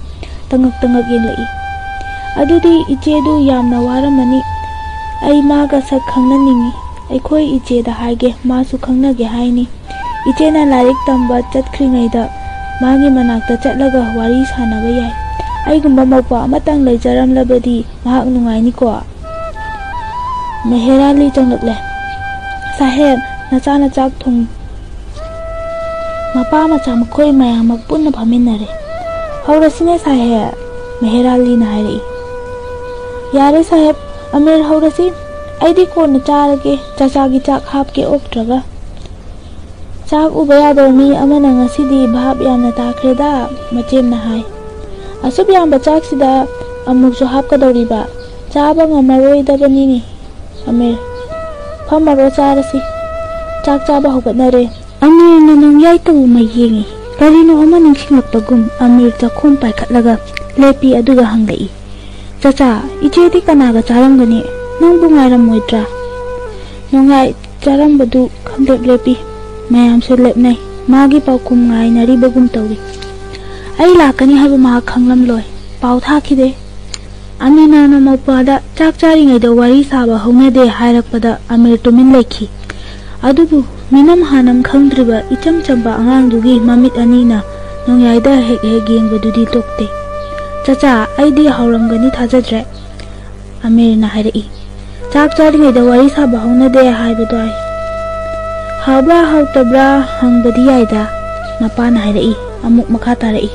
ꯇꯉꯛ ꯇꯉꯛ ꯌꯦꯡꯂꯛꯏ꯫ "ꯑꯗꯨꯗꯤ ꯏꯆꯦꯗꯨ ꯌꯥꯝꯅ ꯋꯥꯔꯝꯃꯅꯤ꯫ ꯑꯩ ꯃꯥꯒ ꯁꯛ ꯈꯪꯅꯅꯤꯡꯏ꯫ ꯑꯩꯈꯣꯏ ꯏꯆꯦꯗ ꯍꯥꯏꯒꯦ, ꯃꯥꯁꯨ ꯈꯪꯅꯒꯦ ꯍꯥꯏꯅꯤ꯫ ꯏꯆꯦꯅ ꯂꯥꯏꯔꯤꯛ ꯇꯝꯕ ꯆꯠꯈ꯭ꯔꯤꯉꯩꯗ ꯃꯥꯒꯤ ꯃꯅꯥꯛꯇ ꯆꯠꯂꯒ ꯋꯥꯔꯤ ꯁꯥꯟꯅꯕ ꯌꯥꯏ꯫ ꯑꯩꯒꯨꯝꯕ ꯃꯧꯄ꯭ꯋꯥ ꯑꯃꯇꯪ ꯂꯩꯖꯔꯝꯂꯕꯗꯤ ꯃꯍꯥꯛ ꯅꯨꯡꯉꯥꯏꯅꯤꯀꯣ?" ꯃꯦꯍꯦꯔꯥꯂꯤ ꯆꯪꯂꯛꯂꯦ꯫ "ꯁꯥꯍꯦꯕ, ꯅꯆꯥꯅ ꯆꯥꯛ ꯊꯣꯡ-" ꯃꯄꯥ ꯃꯆꯥ ꯃꯈꯣꯏ ꯃꯌꯥꯝꯃꯛ ꯄꯨꯟꯅ ꯐꯝꯃꯤꯟꯅꯔꯦ꯫ "ꯍꯧꯔꯁꯤꯅꯦ ꯁꯥꯍꯦꯕ," ꯃꯦꯍꯦꯔꯥꯂꯤꯅ ꯍꯥꯏꯔꯛꯏ꯫ "ꯌꯥꯔꯦ ꯁꯥꯍꯦꯕ, ꯑꯃꯤꯔ ꯍꯧꯔꯁꯤ꯫ ꯑꯩꯗꯤ ꯀꯣꯟꯅ ꯆꯥꯔꯒꯦ, ꯆꯥꯆꯥꯒꯤ ꯆꯥꯛ ꯍꯥꯞꯀꯦ ꯑꯣꯛꯇ꯭ꯔꯒ꯫" "ꯆꯥꯛ ꯎꯕ ꯌꯥꯗꯕ ꯃꯤ ꯑꯃꯅ ꯉꯁꯤꯗꯤ ꯚꯥꯞ ꯌꯥꯝꯅ ꯇꯥꯈ꯭ꯔꯦꯗ," ꯃꯆꯦꯝꯅ ꯍꯥꯏ꯫ "ꯑꯁꯨꯛ ꯌꯥꯝꯕ ꯆꯥꯛꯁꯤꯗ ꯑꯃꯨꯛꯁꯨ ꯍꯥꯞꯀꯗꯧꯔꯤꯕ? ꯆꯥꯕ ꯉꯝꯃꯔꯣꯏꯗꯕꯅꯤꯅꯦ꯫ ꯑꯃꯤꯔ, ꯐꯝꯃꯔꯣ, ꯆꯥꯔꯁꯤ꯫" ꯆꯥꯛ ꯆꯥꯕ ꯍꯧꯒꯠꯅꯔꯦ꯫ ꯑꯃꯤꯔꯅ ꯅꯣꯡꯌꯥꯏ ꯇꯧꯕ ꯃꯩ ꯌꯦꯡꯉꯤ꯫ ꯀꯔꯤꯅꯣ ꯑꯃ ꯅꯤꯡꯁꯤꯡꯂꯛꯄꯒꯨꯝ ꯑꯃꯤꯔ ꯆꯥꯛꯈꯨꯝ ꯄꯥꯏꯈꯠꯂꯒ ꯂꯦꯞꯄꯤ, ꯑꯗꯨꯒ ꯍꯪꯂꯛꯏ, "ꯆꯆꯥ, ꯏꯆꯦꯗꯤ ꯀꯅꯥꯒ ꯆꯥꯔꯝꯒꯅꯤ? ꯅꯪꯕꯨ ꯉꯥꯏꯔꯝꯃꯣꯏꯗ꯭ꯔꯥ?" ꯅꯣꯡꯌꯥꯏ ꯆꯥꯔꯝꯕꯗꯨ ꯈꯪꯂꯦꯞ ꯂꯦꯞꯄꯤ꯫ ꯃꯌꯥꯝꯁꯨ ꯂꯦꯞꯅꯩ꯫ ꯃꯥꯒꯤ ꯄꯥꯎꯈꯨꯝ ꯉꯥꯏꯅꯔꯤꯕꯒꯨꯝ ꯇꯧꯏ꯫ "ꯑꯩ ꯂꯥꯛꯀꯅꯤ ꯍꯥꯏꯕ ꯃꯍꯥꯛ ꯈꯪꯂꯝꯂꯣꯏ꯫ ꯄꯥꯎ ꯊꯥꯈꯤꯗꯦ꯫" ꯑꯃꯤꯅꯥꯅ ꯃꯧꯄ꯭ꯋꯥꯗ ꯆꯥꯛ ꯆꯥꯔꯤꯉꯩꯗ ꯋꯥꯔꯤ ꯁꯥꯕ ꯍꯧꯅꯗꯦ ꯍꯥꯏꯔꯛꯄꯗ ꯑꯃꯤꯔ ꯇꯨꯃꯤꯟ ꯂꯩꯈꯤ꯫ ꯑꯗꯨꯕꯨ ꯃꯤꯅꯝ ꯍꯥꯅꯝ ꯈꯪꯗ꯭ꯔꯤꯕ ꯏꯆꯝ ꯆꯝꯕ ꯑꯉꯥꯡꯗꯨꯒꯤ ꯃꯃꯤꯠ ꯑꯅꯤꯅ ꯅꯣꯡꯌꯥꯏꯗ ꯍꯦꯛ ꯍꯦꯛ ꯌꯦꯡꯕꯗꯨꯗꯤ ꯇꯣꯛꯇꯦ꯫ "ꯆꯆꯥ, ꯑꯩꯗꯤ ꯍꯥꯎꯔꯝꯒꯅꯤ ꯊꯥꯖꯗ꯭ꯔꯦ," ꯑꯃꯤꯔꯅ ꯍꯥꯏꯔꯛꯏ꯫ "ꯆꯥꯛ ꯆꯥꯔꯤꯉꯩꯗ ꯋꯥꯔꯤ ꯁꯥꯕ ꯍꯧꯅꯗꯦ ꯍꯥꯏꯕꯗꯣ ꯑꯩ꯫ ꯍꯥꯎꯕ꯭ꯔꯥ ꯍꯥꯎꯇꯕ꯭ꯔꯥ ꯍꯪꯕꯗꯤ ꯌꯥꯏꯗ," ꯃꯄꯥꯅ ꯍꯥꯏꯔꯛꯏ꯫ ꯑꯃꯨꯛ ꯃꯈꯥ ꯇꯥꯔꯛꯏ,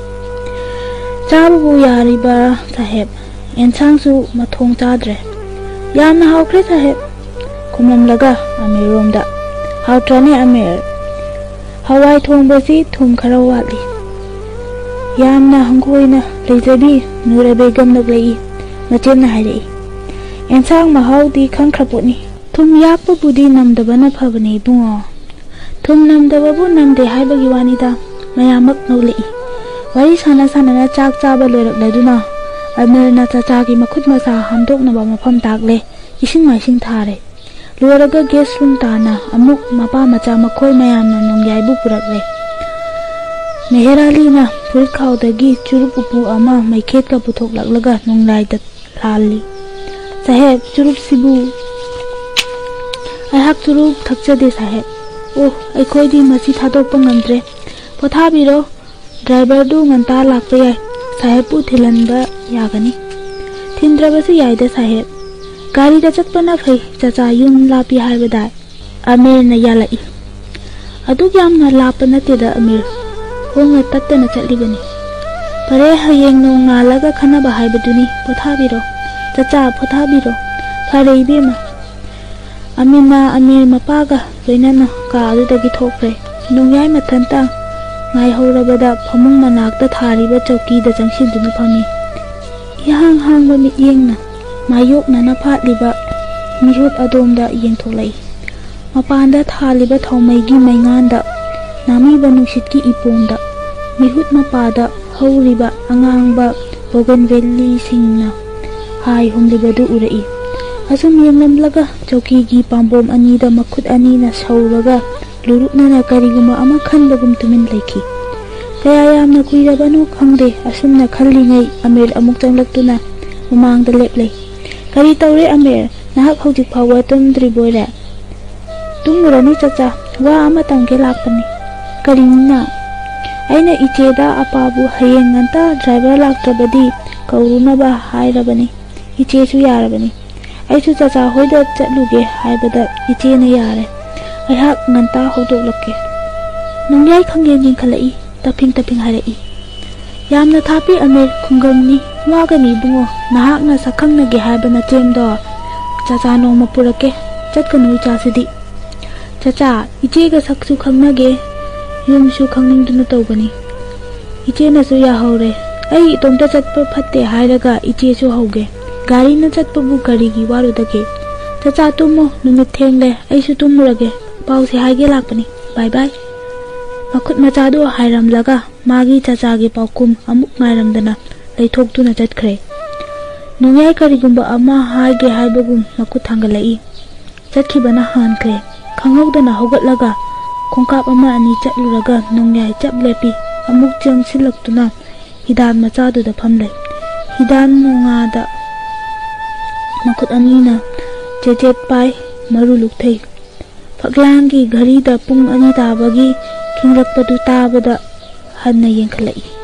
"ꯆꯥꯕꯕꯨ ꯌꯥꯔꯤꯕ ꯁꯥꯍꯦꯕ, ꯑꯦꯟꯁꯥꯡꯁꯨ ꯃꯊꯣꯡ ꯆꯥꯗ꯭ꯔꯦ꯫" "ꯌꯥꯝꯅ ꯍꯥꯎꯈ꯭ꯔꯦ ꯁꯥꯍꯦꯕ," ꯈꯨꯝꯂꯝꯂꯒ ꯑꯃꯤꯔꯔꯣꯝꯗ, "ꯍꯥꯎꯇ꯭ꯔꯅꯦ ꯑꯃꯤꯔ? ꯍꯋꯥꯏ ꯊꯣꯡꯕꯁꯤ ꯊꯨꯝ ꯈꯔ ꯋꯥꯠꯂꯤ꯫" ꯌꯥꯝꯅ ꯍꯪꯒꯣꯏꯅ ꯂꯩꯖꯕꯤ ꯅꯨꯔꯥ ꯕꯦꯒꯝ ꯅꯣꯛꯂꯛꯏ꯫ ꯃꯆꯦꯝꯅ ꯍꯥꯏꯔꯛꯏ, "ꯑꯦꯟꯁꯥꯡ ꯃꯍꯥꯎꯗꯤ ꯈꯪꯈ꯭ꯔ ꯄꯣꯠꯅꯤ꯫ ꯊꯨꯝ ꯌꯥꯛꯄꯕꯨꯗꯤ ꯅꯝꯗꯕꯅ ꯐꯕꯅꯦ ꯏꯕꯨꯡꯉꯣ"꯫ "ꯊꯨꯝ ꯅꯝꯗꯕꯕꯨ ꯅꯝꯗꯦ ꯍꯥꯏꯕꯒꯤ ꯋꯥꯅꯤꯗ"꯫ ꯃꯌꯥꯝꯃꯛ ꯅꯣꯛꯂꯛꯏ꯫ ꯋꯥꯔꯤ ꯁꯥꯟꯅ ꯁꯥꯟꯅꯅ ꯆꯥꯛ ꯆꯥꯕ ꯂꯣꯏꯔꯛꯂꯗꯨꯅ ꯑꯃꯤꯔꯅ ꯆꯥꯆꯥꯒꯤ ꯃꯈꯨꯠ ꯃꯁꯥ ꯍꯥꯝꯗꯣꯛꯅꯕ ꯃꯐꯝ ꯇꯥꯛꯂꯦ꯫ ꯏꯁꯤꯡ ꯃꯥꯏꯁꯤꯡ ꯊꯥꯔꯦ꯫ ꯂꯣꯏꯔꯒ ꯒꯦꯁ ꯔꯨꯝ ꯇꯥꯅ ꯑꯃꯨꯛ ꯃꯄꯥ ꯃꯆꯥ ꯃꯈꯣꯏ ꯃꯌꯥꯝꯅ ꯅꯣꯡꯌꯥꯏꯕꯨ ꯄꯨꯔꯛꯂꯦ꯫ ꯃꯦꯍꯦꯔ ꯑꯂꯤꯅ ꯐꯨꯔꯤꯠ ꯈꯥꯎꯗꯒꯤ ꯆꯨꯔꯨꯞ ꯎꯄꯨ ꯑꯃ ꯃꯩꯈꯦꯠꯀ ꯄꯨꯊꯣꯛꯂꯛꯂꯒ ꯅꯣꯡꯌꯥꯏꯗ ꯂꯥꯜꯂꯤ꯫ "ꯁꯥꯍꯦꯕ, ꯆꯨꯔꯨꯞꯁꯤꯕꯨ?" "ꯑꯩꯍꯥꯛ ꯆꯨꯔꯨꯞ ꯊꯛꯆꯗꯦ, ꯁꯥꯍꯦꯕ"꯫ "ꯑꯣ, ꯑꯩꯈꯣꯏꯗꯤ ꯃꯁꯤ ꯊꯥꯗꯣꯛꯄ ꯉꯝꯗ꯭ꯔꯦ꯫ ꯄꯣꯊꯥꯕꯤꯔꯣ, ꯗ꯭ꯔꯥꯏꯚꯔꯗꯨ ꯉꯟꯇꯥ ꯂꯥꯛꯄ ꯌꯥꯏ, ꯁꯥꯍꯦꯕꯄꯨ ꯊꯤꯜꯍꯟꯕ ꯌꯥꯒꯅꯤ"꯫ "ꯊꯤꯟꯗ꯭ꯔꯕꯁꯨ ꯌꯥꯏꯗ, ꯁꯥꯍꯦꯕ꯫ ꯒꯥꯔꯤꯗ ꯆꯠꯄꯅ ꯐꯩ, ꯆꯥꯆꯥ ꯌꯨꯝ ꯂꯥꯞꯄꯤ ꯍꯥꯏꯕꯗꯥꯏ"꯫ ꯑꯃꯤꯔꯅ ꯌꯥꯜꯂꯛꯏ꯫ "ꯑꯗꯨꯛ ꯌꯥꯝꯅ ꯂꯥꯞꯄ ꯅꯠꯇꯦꯗ ꯑꯃꯤꯔ, ꯈꯣꯡꯅ ꯇꯠꯇꯅ ꯆꯠꯂꯤꯕꯅꯤ"꯫ "ꯐꯔꯦ, ꯍꯌꯦꯡ ꯅꯣꯡꯉꯥꯜꯂꯒ ꯈꯟꯅꯕ ꯍꯥꯏꯕꯗꯨꯅꯤ꯫ ꯄꯣꯊꯥꯕꯤꯔꯣ, ꯆꯥꯆꯥ, ꯄꯣꯊꯥꯕꯤꯔꯣ"꯫ "ꯐꯔꯦ ꯏꯕꯦꯝꯃ"꯫ ꯑꯃꯤꯅ ꯑꯃꯤꯔ ꯃꯄꯥꯒ ꯂꯣꯏꯅꯅ ꯀꯥ ꯑꯗꯨꯗꯒꯤ ꯊꯣꯛꯈ꯭ꯔꯦ꯫ ꯅꯣꯡꯌꯥꯏ ꯃꯊꯟꯇ ꯉꯥꯏꯍꯧꯔꯕꯗ ꯐꯃꯨꯡ ꯃꯅꯥꯛꯇ ꯊꯥꯔꯤꯕ ꯆꯧꯀꯤꯗ ꯆꯪꯁꯤꯟꯗꯨꯅ ꯐꯝꯃꯤ꯫ ꯏꯍꯥꯡ ꯍꯥꯡꯕ ꯃꯤꯠꯌꯦꯡꯅ ꯃꯥꯌꯣꯛꯅꯅ ꯐꯥꯠꯂꯤꯕ ꯃꯤꯍꯨꯠ ꯑꯗꯣꯝꯗ ꯌꯦꯡꯊꯣꯛꯂꯛꯏ꯫ ꯃꯄꯥꯟꯗ ꯊꯥꯜꯂꯤꯕ ꯊꯥꯎꯃꯩꯒꯤ ꯃꯩꯉꯥꯟꯗ, ꯅꯥꯃꯤꯕ ꯅꯨꯡꯁꯤꯠꯀꯤ ꯏꯄꯣꯝꯗ, ꯃꯤꯍꯨꯠ ꯃꯄꯥꯗ ꯍꯧꯔꯤꯕ ꯑꯉꯥꯡꯕ ꯕꯣꯒꯟꯚꯦꯂꯤꯁꯤꯡꯅ ꯍꯥꯏ ꯍꯨꯝꯂꯤꯕꯗꯨ ꯎꯔꯛꯏ꯫ ꯑꯁꯨꯝ ꯌꯦꯡꯂꯝꯂꯒ ꯆꯧꯀꯤꯒꯤ ꯄꯥꯝꯕꯣꯝ ꯑꯅꯤꯗ ꯃꯈꯨꯠ ꯑꯅꯤꯅ ꯁꯧꯔꯒ ꯂꯨꯔꯨꯛꯅꯅ ꯀꯔꯤꯒꯨꯝꯕ ꯑꯃ ꯈꯟꯕꯒꯨꯝ ꯇꯨꯃꯤꯟ ꯂꯩꯈꯤ꯫ ꯀꯌꯥ ꯌꯥꯝꯅ ꯀꯨꯏꯔꯕꯅꯣ ꯈꯪꯗꯦ, ꯑꯁꯨꯝꯅ ꯈꯜꯂꯤꯉꯩ ꯑꯃꯤꯔ ꯑꯃꯨꯛ ꯆꯪꯂꯛꯇꯨꯅ ꯃꯃꯥꯡꯗ ꯂꯦꯞꯂꯦ꯫ "ꯀꯔꯤ ꯇꯧꯔꯦ ꯑꯃꯤꯔ? ꯅꯍꯥꯛ ꯍꯧꯖꯤꯛ ꯐꯥꯎꯕ ꯇꯨꯝꯗ꯭ꯔꯤꯕꯣꯏꯔꯦ?" "ꯇꯨꯝꯃꯨꯔꯅꯤ ꯆꯥꯆꯥ, ꯋꯥ ꯑꯃ ꯇꯝꯒꯦ ꯂꯥꯛꯄꯅꯤ"꯫ "ꯀꯔꯤꯅꯣ?" "ꯑꯩꯅ ꯏꯆꯦꯗ ꯑꯄꯥꯕꯨ ꯍꯌꯦꯡ ꯉꯟꯇꯥ ꯗ꯭ꯔꯥꯏꯚꯔ ꯂꯥꯛꯇ꯭ꯔꯕꯗꯤ ꯀꯧꯔꯨꯅꯕ ꯍꯥꯏꯔꯕꯅꯤ꯫ ꯏꯆꯦꯁꯨ ꯌꯥꯔꯕꯅꯤ꯫ ꯑꯩꯁꯨ ꯆꯥꯆꯥ ꯍꯣꯏꯗ ꯆꯠꯂꯨꯒꯦ ꯍꯥꯏꯕꯗ ꯏꯆꯦꯅ ꯌꯥꯔꯦ꯫ ꯑꯩꯍꯥꯛ ꯉꯟꯇꯥ ꯍꯧꯗꯣꯛꯂꯛꯀꯦ"꯫ ꯅꯣꯡꯌꯥꯏ ꯈꯪꯌꯦꯡ ꯌꯦꯡꯈꯠꯂꯛꯏ, ꯇꯞꯐꯤꯡ ꯇꯞꯐꯤꯡ ꯍꯥꯏꯔꯛꯏ꯫ "ꯌꯥꯝꯅ ꯊꯥꯞꯄꯤ ꯑꯃꯤꯔ, ꯈꯨꯡꯒꯪꯅꯤ꯫ ꯋꯥꯒꯅꯤ ꯏꯕꯨꯡꯉꯣ, ꯅꯍꯥꯛꯅ ꯁꯛꯈꯪꯅꯒꯦ ꯍꯥꯏꯕ ꯅꯆꯦꯝꯗꯣ ꯆꯥꯆꯥ ꯅꯣꯡꯃ ꯄꯨꯔꯛꯀꯦ꯫ ꯆꯠꯀꯅꯨ ꯏꯆꯥꯁꯤꯗꯤ"꯫ "ꯆꯥꯆꯥ, ꯏꯆꯦꯒ ꯁꯛꯁꯨ ꯈꯪꯅꯒꯦ, ꯌꯨꯝꯁꯨ ꯈꯪꯅꯤꯡꯗꯨꯅ ꯇꯧꯕꯅꯤ"꯫ ꯏꯆꯦꯅꯁꯨ ꯌꯥꯍꯧꯔꯦ꯫ ꯑꯩ ꯏꯇꯣꯝꯇ ꯆꯠꯄ ꯐꯠꯇꯦ ꯍꯥꯏꯔꯒ ꯏꯆꯦꯁꯨ ꯍꯧꯒꯦ꯫ ꯒꯥꯔꯤꯅ ꯆꯠꯄꯕꯨ ꯀꯔꯤꯒꯤ ꯋꯥꯔꯨꯗꯒꯦ? ꯆꯆꯥ ꯇꯨꯝꯃꯣ, ꯅꯨꯃꯤꯠ ꯊꯦꯡꯂꯦ, ꯑꯩꯁꯨ ꯇꯨꯝꯃꯨꯔꯒꯦ꯫ ꯄꯥꯎꯁꯦ ꯍꯥꯏꯒꯦ ꯂꯥꯛꯄꯅꯤ꯫ ꯕꯥꯏ ꯕꯥꯏ꯫ ꯃꯈꯨꯠ ꯃꯆꯥꯗꯨ ꯍꯥꯏꯔꯝꯂꯒ ꯃꯥꯒꯤ ꯆꯆꯥꯒꯤ ꯄꯥꯎꯈꯨꯝ ꯑꯃꯨꯛ ꯉꯥꯏꯔꯝꯗꯅ ꯂꯩꯊꯣꯛꯇꯨꯅ ꯆꯠꯈ꯭ꯔꯦ꯫ ꯅꯣꯡꯌꯥꯏ ꯀꯔꯤꯒꯨꯝꯕ ꯑꯃ ꯍꯥꯏꯒꯦ ꯍꯥꯏꯕꯒꯨꯝ ꯃꯈꯨꯠ ꯊꯥꯡꯒꯠꯂꯛꯏ꯫ ꯆꯠꯈꯤꯕꯅ ꯍꯥꯟꯈ꯭ꯔꯦ꯫ ꯈꯪꯍꯧꯗꯅ ꯍꯧꯒꯠꯂꯒ ꯈꯣꯡꯀꯥꯞ ꯑꯃ ꯑꯅꯤ ꯆꯠꯂꯨꯔꯒ ꯅꯣꯡꯌꯥꯏ ꯆꯞ ꯂꯦꯞꯄꯤ꯫ ꯑꯃꯨꯛ ꯆꯪꯁꯤꯜꯂꯛꯇꯨꯅ ꯍꯤꯗꯥꯟ ꯃꯆꯥꯗꯨꯗ ꯐꯝꯂꯩ꯫ ꯍꯤꯗꯥꯟ ꯅꯣꯡꯉꯥꯗ ꯃꯈꯨꯠ ꯑꯅꯤꯅ ꯆꯦꯆꯦꯠ ꯄꯥꯏ, ꯃꯔꯨ ꯂꯨꯛꯊꯩ꯫ ꯐꯛꯂꯥꯡꯒꯤ ꯘꯔꯤꯗ ꯄꯨꯡ ꯑꯅꯤ ꯇꯥꯕꯒꯤ ꯈꯤꯡꯂꯛꯄꯗꯨ ꯇꯥꯕꯗ ꯍꯟꯅ ꯌꯦꯡꯈꯠꯂꯛꯏ꯫